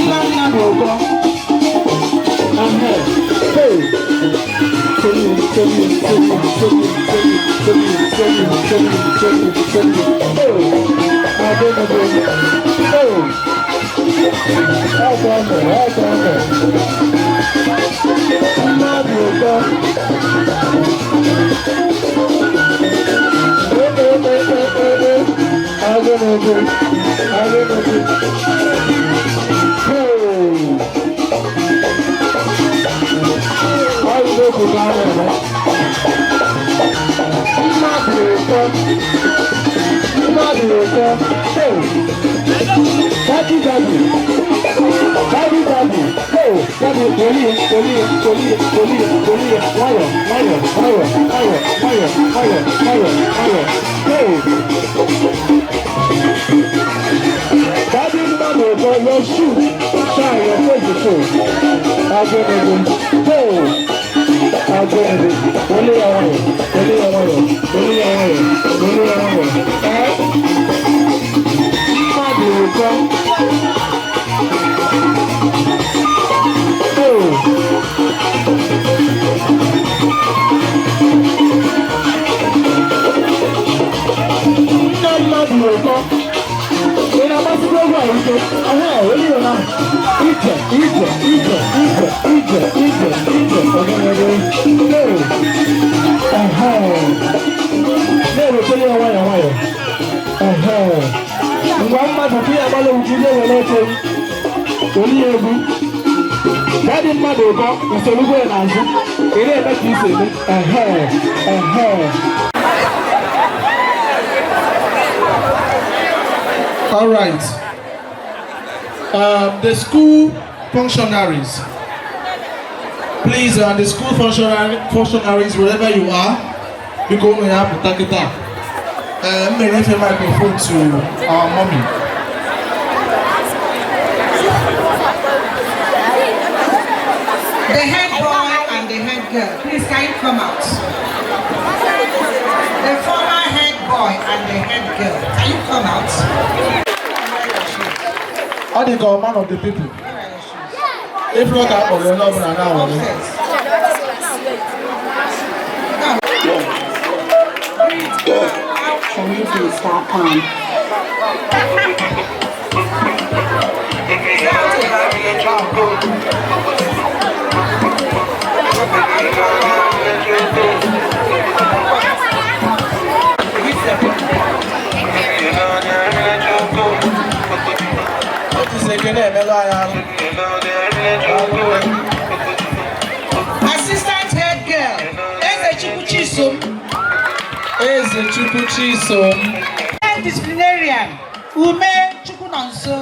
Nna mmadụ ụkọ. Aha. Hey. Tell you, tell you, tell you, tell you, tell you, tell you, tell you, tell you, tell you, tell you. Oh, I don't know. Oh, I don't know. I don't know. Mmadụ ụkọ. Eh, eh, eh, eh, eh, eh. I don't know. I don't know. Daddy, daddy. Daddy, daddy. Go. Daddy, weli, weli, weli, weli, weli. Nwayọ, nwayọ, nwayọ, nwayọ, nwayọ, nwayọ, nwayọ, nwayọ. Go. Daddy mmadụ ụtọ, your shoe. Shine, your face is show. Agụnegbu. Go. Agụnegbu. Weli ya nwayọ, weli ya nwayọ, weli ya nwayọ, weli ya nwayọ. Ee. Mmadụ ụtọ. Go. Nne mmadụ ụtọ. Ị na-agbasịkwa egwu a ike? Ehe, weli ya na. Ije, ije, ije, ije, ije, ije, ije. Ogologo. Go. Ehe. Na-ewetara ya nwayọ nwayọ. Ehe. Ngwa mmadụ ka ya agbala egwu ihe were oche. Weli ya egwu. Daddy mmadụ ụtọ, usoro ugbo ya n'azụ. Ị na-eme ka isi eme. Ehe. Ehe. All right. The school functionaries, please, the school functionaries, wherever you are, you go to have to take it up. I'm going to microphone to our mommy. The head boy and the head girl, please can you come out? The former head boy and the head girl, can you come out? Ọ dị ka ọ man of the people. If not, I will not now. trendybeats.com. Otu si ekene emelụ anyị arụ. Assistant head girl, Eze Chukwu Chisom. Eze Chukwu Chisom. Head disciplinarian, Ume Chukwunonso.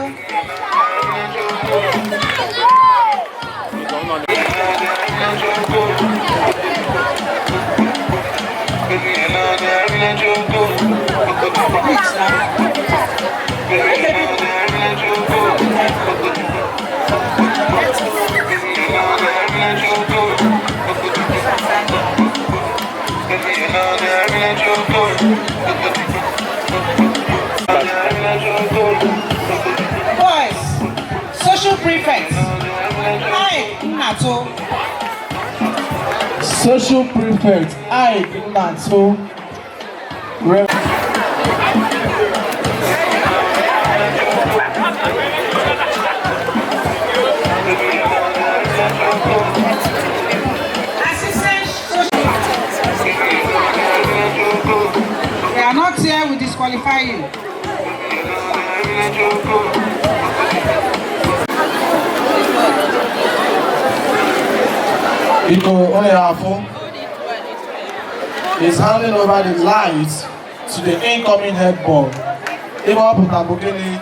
Boys, social prefect, Ike Nnato. Social prefect Ike Nnato. Assistant social. They are not here, we disqualify you. Biko onye afọ is handing over the light to the incoming head boy. Ebe ọ pụta bụ gịnị?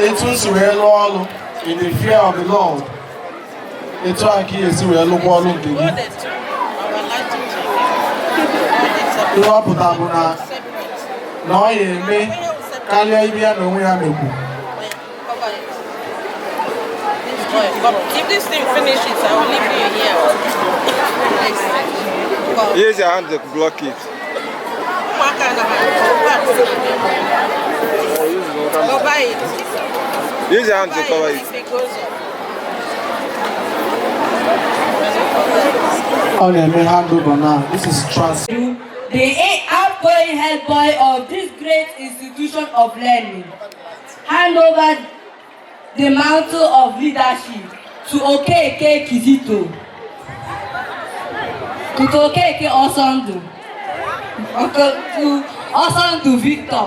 Etu nsi wee lụọ ọrụ in the fear of the Lord. Etu a ka ị esi wee lụkwa ọrụ nke gị. Ihe ọ pụta bụ na na ọ ya eme karịa ibe ya na onwe ya mekwu. If this thing finishes, I will leave you here. Use your hand to block it. Cover it. Use your hand to cover it. If it goes up. Ọ na-eme handover now. This is trans. The outgoing head boy of this great institution of learning, hand over the mantle of leadership to Okeke Kizito, to Okeke Osondu, to Osondu Victor,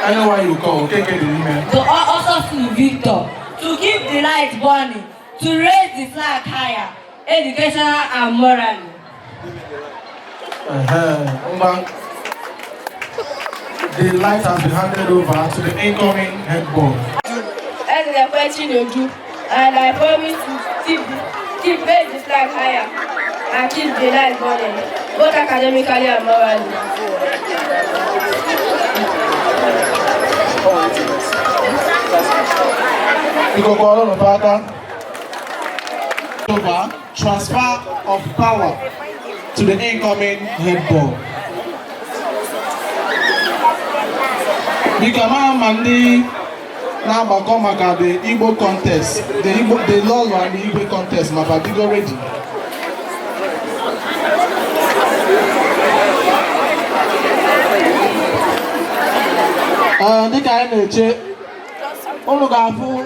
Anyone you call, Okeke dị n'ime. To Osondu Victor, to keep the light burning, to raise the flag higher, educational and morally. Ehe, ngwa. The light has been handed over to the incoming head boy. Ezekwe Chinedu, and I promise to keep raise the flag higher and keep the light burning, both academically and morally. Biko kụọrọ nụ aka. Over transfer of power to the incoming head boy. Biko, amaghị ma ndị na-agbakọ maka the Igbo contest, the Igbo, the Lolo and the Igwe contest, ma fa dịgo ready. Ee, dịka anyị na-eche, unu ga-afụ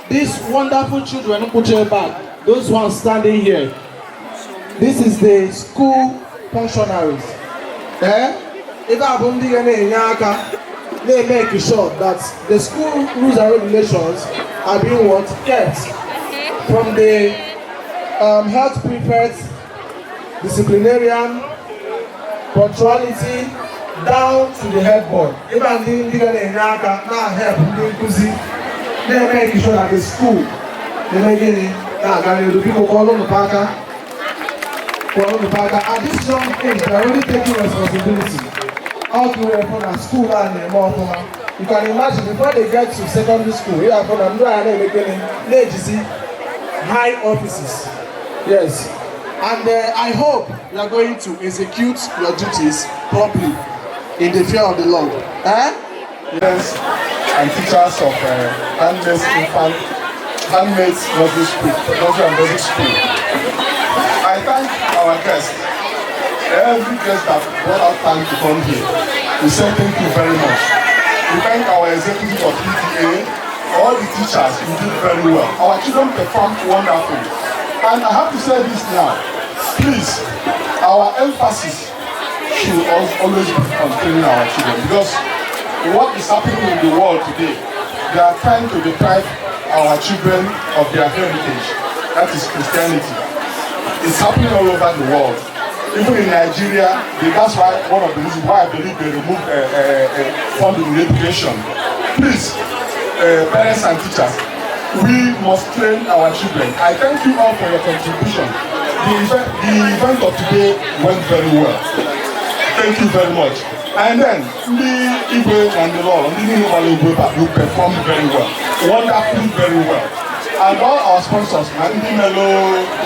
these wonderful children kwụcha ebe a, those ones standing here. This is the school functionaries. Eh? Ebe a bụ ndị ga na-enye aka na-emeke sure that the school rules and regulations are being what? Kept. From the health prefect, disciplinarian, punctuality, down to the head boy. Ebe a ndị ga na-enye aka na-help ndị nkụzi na-emeke sure that the school na-eme gịnị? Na-aga n'ihu. Biko kụọrọ nụ aka. Kụọrọ nụ aka. At this young age, they are already taking responsibility. All the way from na school a na-eme ọfụma. You can imagine before they get to secondary school, ị ga-afụ na ndị a na-eme gịnị? Na-ejizi high offices. Yes. And I hope you are going to execute your duties properly in the fear of the Lord. Eh? Parents and teachers of Handmaids Infant, Handmaids Nursery School, Nursery and Basic School. I thank our guests, every guest that brought out time to come here. We say thank you very much. We thank our executive of PTA, all the teachers, you did very well. Our children performed wonderfully. And I have to say this now, please, our emphasis should always be on training our children, because what is happening in the world today, they are trying to deprive our children of their heritage, that is Christianity. It's happening all over the world. Even in Nigeria, that's why one of the reasons why I believe they removed funding in education. Please, parents and teachers, we must train our children. I thank you all for your contribution. The event of today went very well. Thank you very much. And then, ndị Igwe na ndị Lolo, ndị niile gbara egwu ebe a, you performed very well. Wonderfully very well. And all our sponsors, na ndị melụ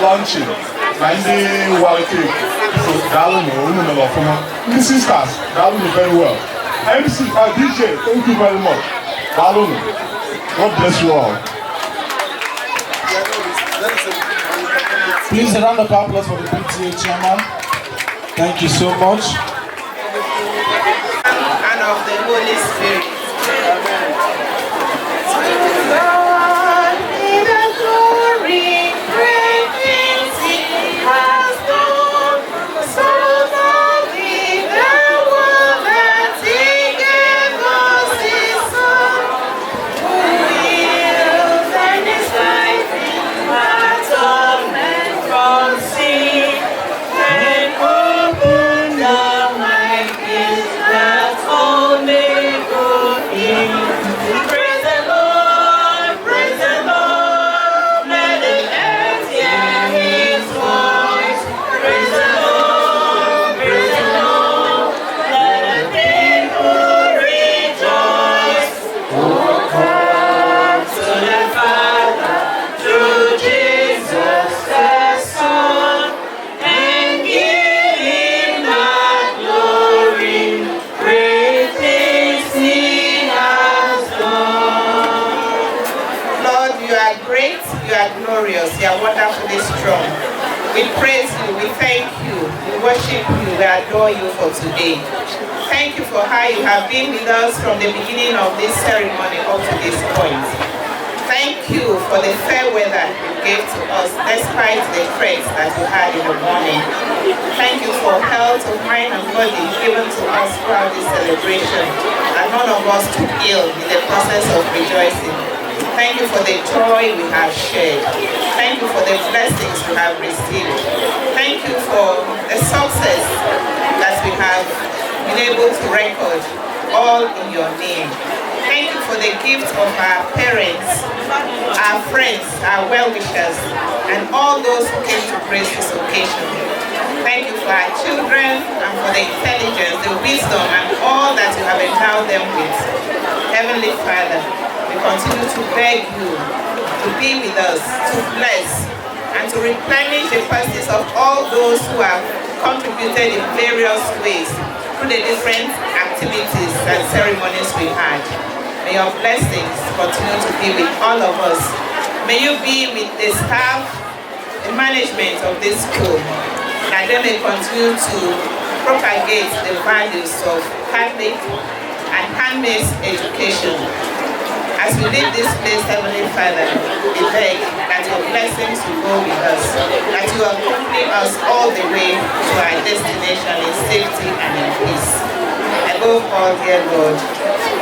launching, na ndị wara cake, so daalụ nụ, unu mere ọfụma. Ndị sisters, daalụ nụ very well. MC, DJ, thank you very much. Daalụ nụ. God bless you all. Please, a round of applause for the PTA chairman. Thank you so much. And of the Holy Spirit. Amen. God be the glory, great things He has done. So loved He the world that He gave us His Son, who heals and is life in atonement from sin, and opened the light is that all may go in. Praise the Lord, praise the Lord, let the earth hear His voice. Praise the Lord, let the people rejoice. Oh, come to the Father through Jesus the Son, and give Him the glory. Great things He has done. Lord, you are great, you are glorious, you are wonderfully strong. We praise you, we thank you, we worship you, we adore you for today. Thank you for how you have been with us from the beginning of this ceremony up to this point. Thank you for the fair weather you gave to us despite the threats that you had in the morning. Thank you for health of mind and body given to us throughout this celebration, and none of us took ill in the process of rejoicing. Thank you for the joy we have shared. Thank you for the blessings we have received. Thank you for the success that we have been able to record. all in your name. Thank you for the gift of our parents, our friends, our well-wishers, and all those who came to grace this occasion. Thank you for our children and for the intelligence, the wisdom, and all that you have endowed them with. Heavenly Father, we continue to beg you to be with us, to bless, and to replenish the purses of all those who have contributed in various ways through the different activities and ceremonies we had. May your blessings continue to be with all of us. May you be with the staff, the management of this school, that they may continue to propagate the values of Catholic and handmaids education. As we leave this place, Heavenly Father, we beg that your blessings will go with us, that you accompany us all the way to our destination in safety and in peace. Above all, dear Lord,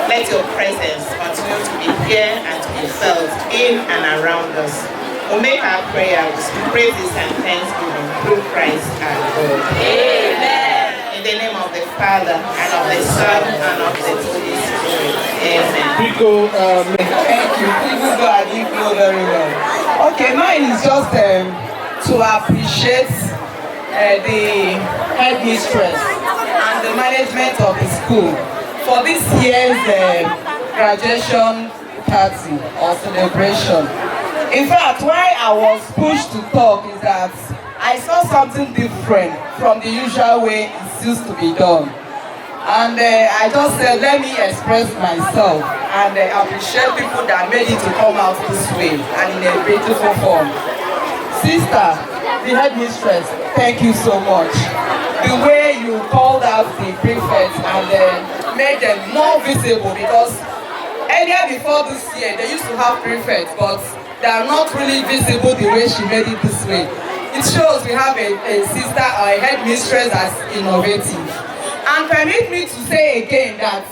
let your presence continue to be here and to be felt in and around us. We make our prayers, praises and thanksgiving through Christ our Lord. Amen. In the name of the Father, and of the Son, and of the Holy Spirit. Amen. Biko, Thank you. People go, I didn't know very well. Okay, mine is just to appreciate the headmistress and the management of the school for this year's graduation party or celebration. In fact, why I was pushed to talk is that I saw something different from the usual way it used to be done. And I just said, let me express myself and appreciate people that made it to come out this way and in a beautiful form. Sister, the headmistress, thank you so much. The way you called out the prefects and made them more visible, because earlier before this year, they used to have prefects, but they are not really visible the way she made it this way. It shows we have a sister or a headmistress that's innovative. And permit me to say again that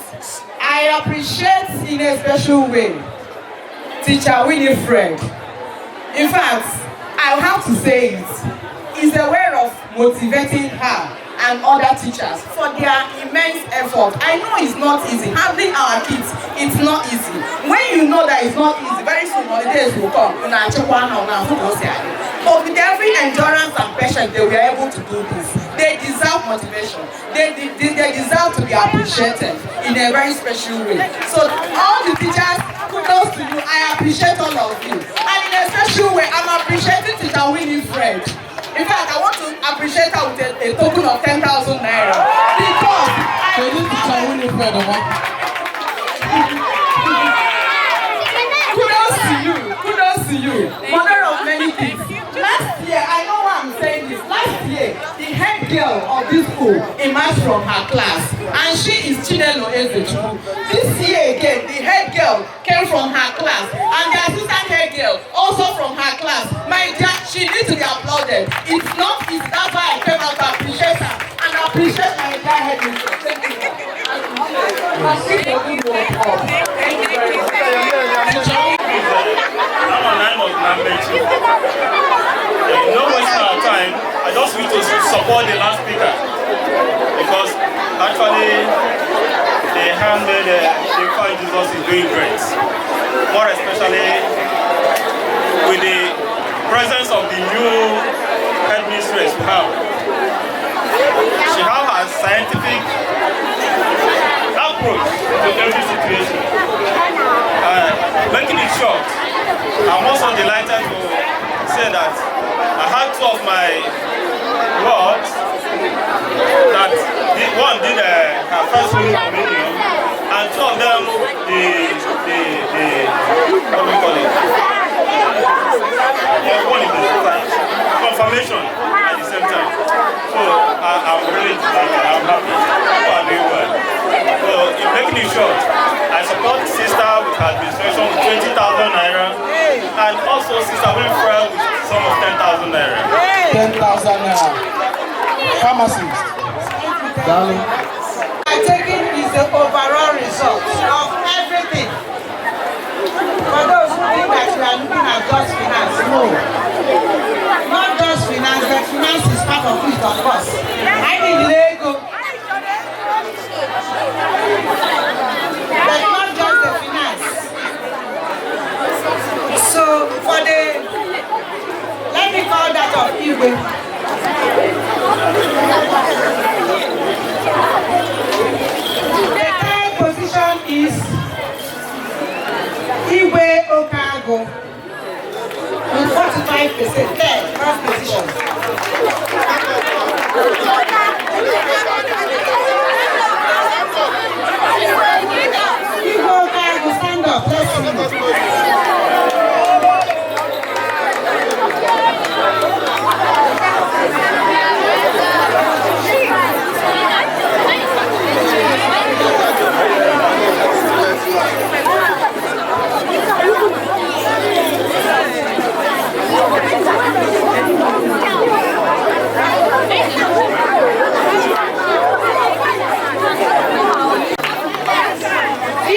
I appreciate in a special way Teacher Winifred. In fact, I have to say it, it's a way of motivating her and other teachers for their immense effort. I know it's not easy. Handling our kids, it's not easy. When you know that it's not easy, very soon holidays will come. But with every endurance and patience, they were able to do this. They deserve motivation. They deserve to be appreciated in a very special way. So all the teachers, kudos to you. I appreciate all of you. And in a special way, I'm appreciating Teacher Winifred. In fact, I want to appreciate her with a token of 10,000 naira. Because I Teacher Winifred, kudos to you. Kudos to you. Mother of many kids. Last year, I know why I'm saying this. Last year, the head girl of this school emerged from her class, and she is Chinelo Ezechukwu. This year again, the head girl came from her class, and the assistant head girl also from her class. My dear, she needs to be applauded. It's not easy. That's why I came out to appreciate her and appreciate my entire head mistress. Thank you. And keep the good work up. Thank you very much. No wasting our time. I just wish to support the last speaker, because actually the handmade Infant Jesus is doing great. More especially with the presence of the new headmistress we have. She has a scientific approach to every situation. Making it short, I'm also delighted to say that I had two of my wards that one did her first Holy Communion, and two of them the what do we call it? One is the confirmation at the same time. So I'm really delighted. I'm happy. People are doing well. So in making it short, I support sister with her administration with 20,000 naira, and also Sister Winifred with some of 10,000 naira. 10,000 naira. Pharmacist. Darling. I'm taking is the overall result of everything. For those who think that we are looking at just finance, no. Not just finance, but finance is part of it, of course. I need Lego. for the, let me call that of Igwe. The third position is Igwe Okago with 45%, third, first position. Igwe Okago, stand up, let's see.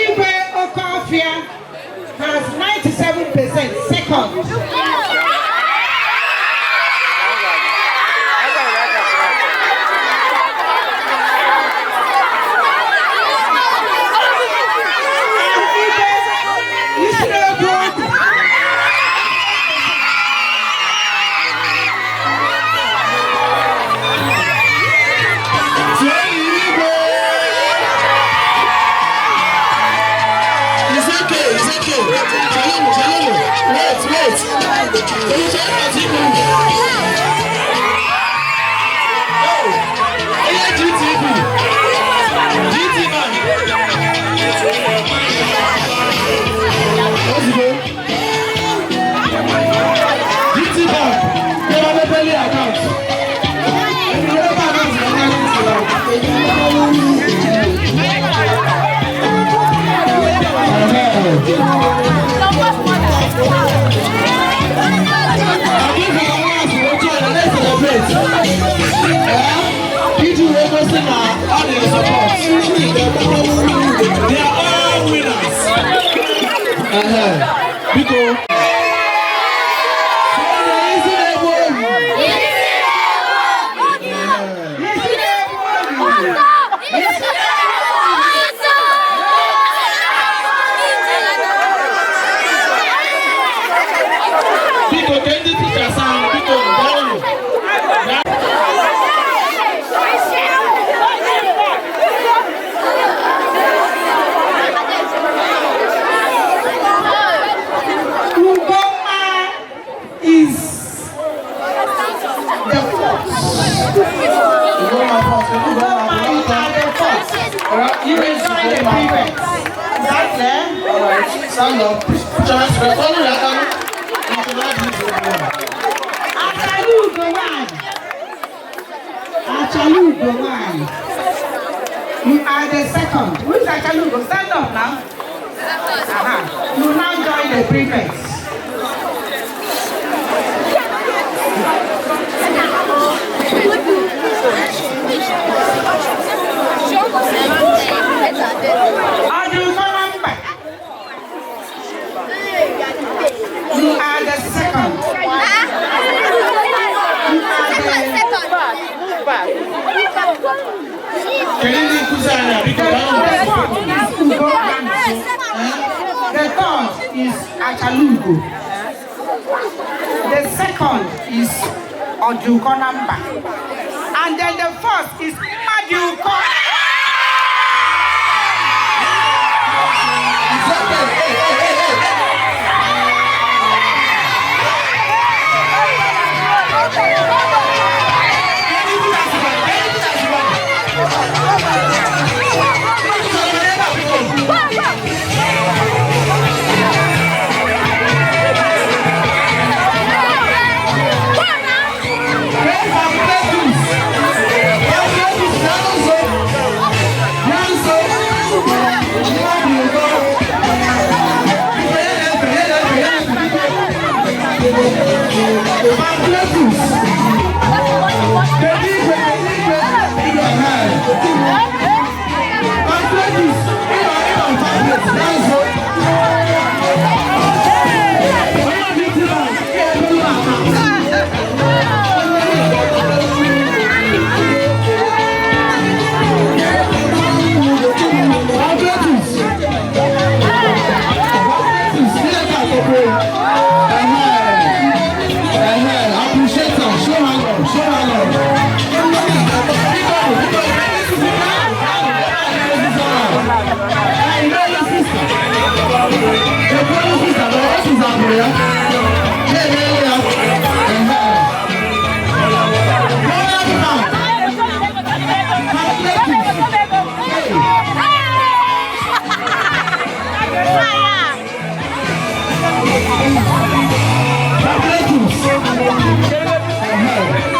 Igwe Okofia has 97%, second. Igwe Ishirobu. It's okay, it's okay. Shalom, shalom. Wait, wait. Oh, yeah, GTB. GT Bank. Let's go. GT Bank. They have a belly account. They have account. Iji wee gosi na ọ na-esọpọt. They are all winners. Biko. Isi na-egbu obi. Biko, ka ndị teachers ahụ, biko, bịanụ. Ugoma is the fourth. Ugoma fourth. Ugoma, you are the fourth. You will join the prefects. Is that clear? All right, stand up. Put your hands together. Follow your hand. Achalugo one. Achalugo one. You are the second. Who is Achalugo? Stand up now. You now join the prefects. Adukonamba. You are the second. You are Kedu ndị nkụzi anyị a? Biko, the bịanụ. fourth is Ugo The third is Achalugo. The second is Odukonamba. And then the first is Maduko. Thank you. Ụnụ ya? Na-emere ya. Ehe. Royal Bank. Calculating. Hey. Calculators. Ehe.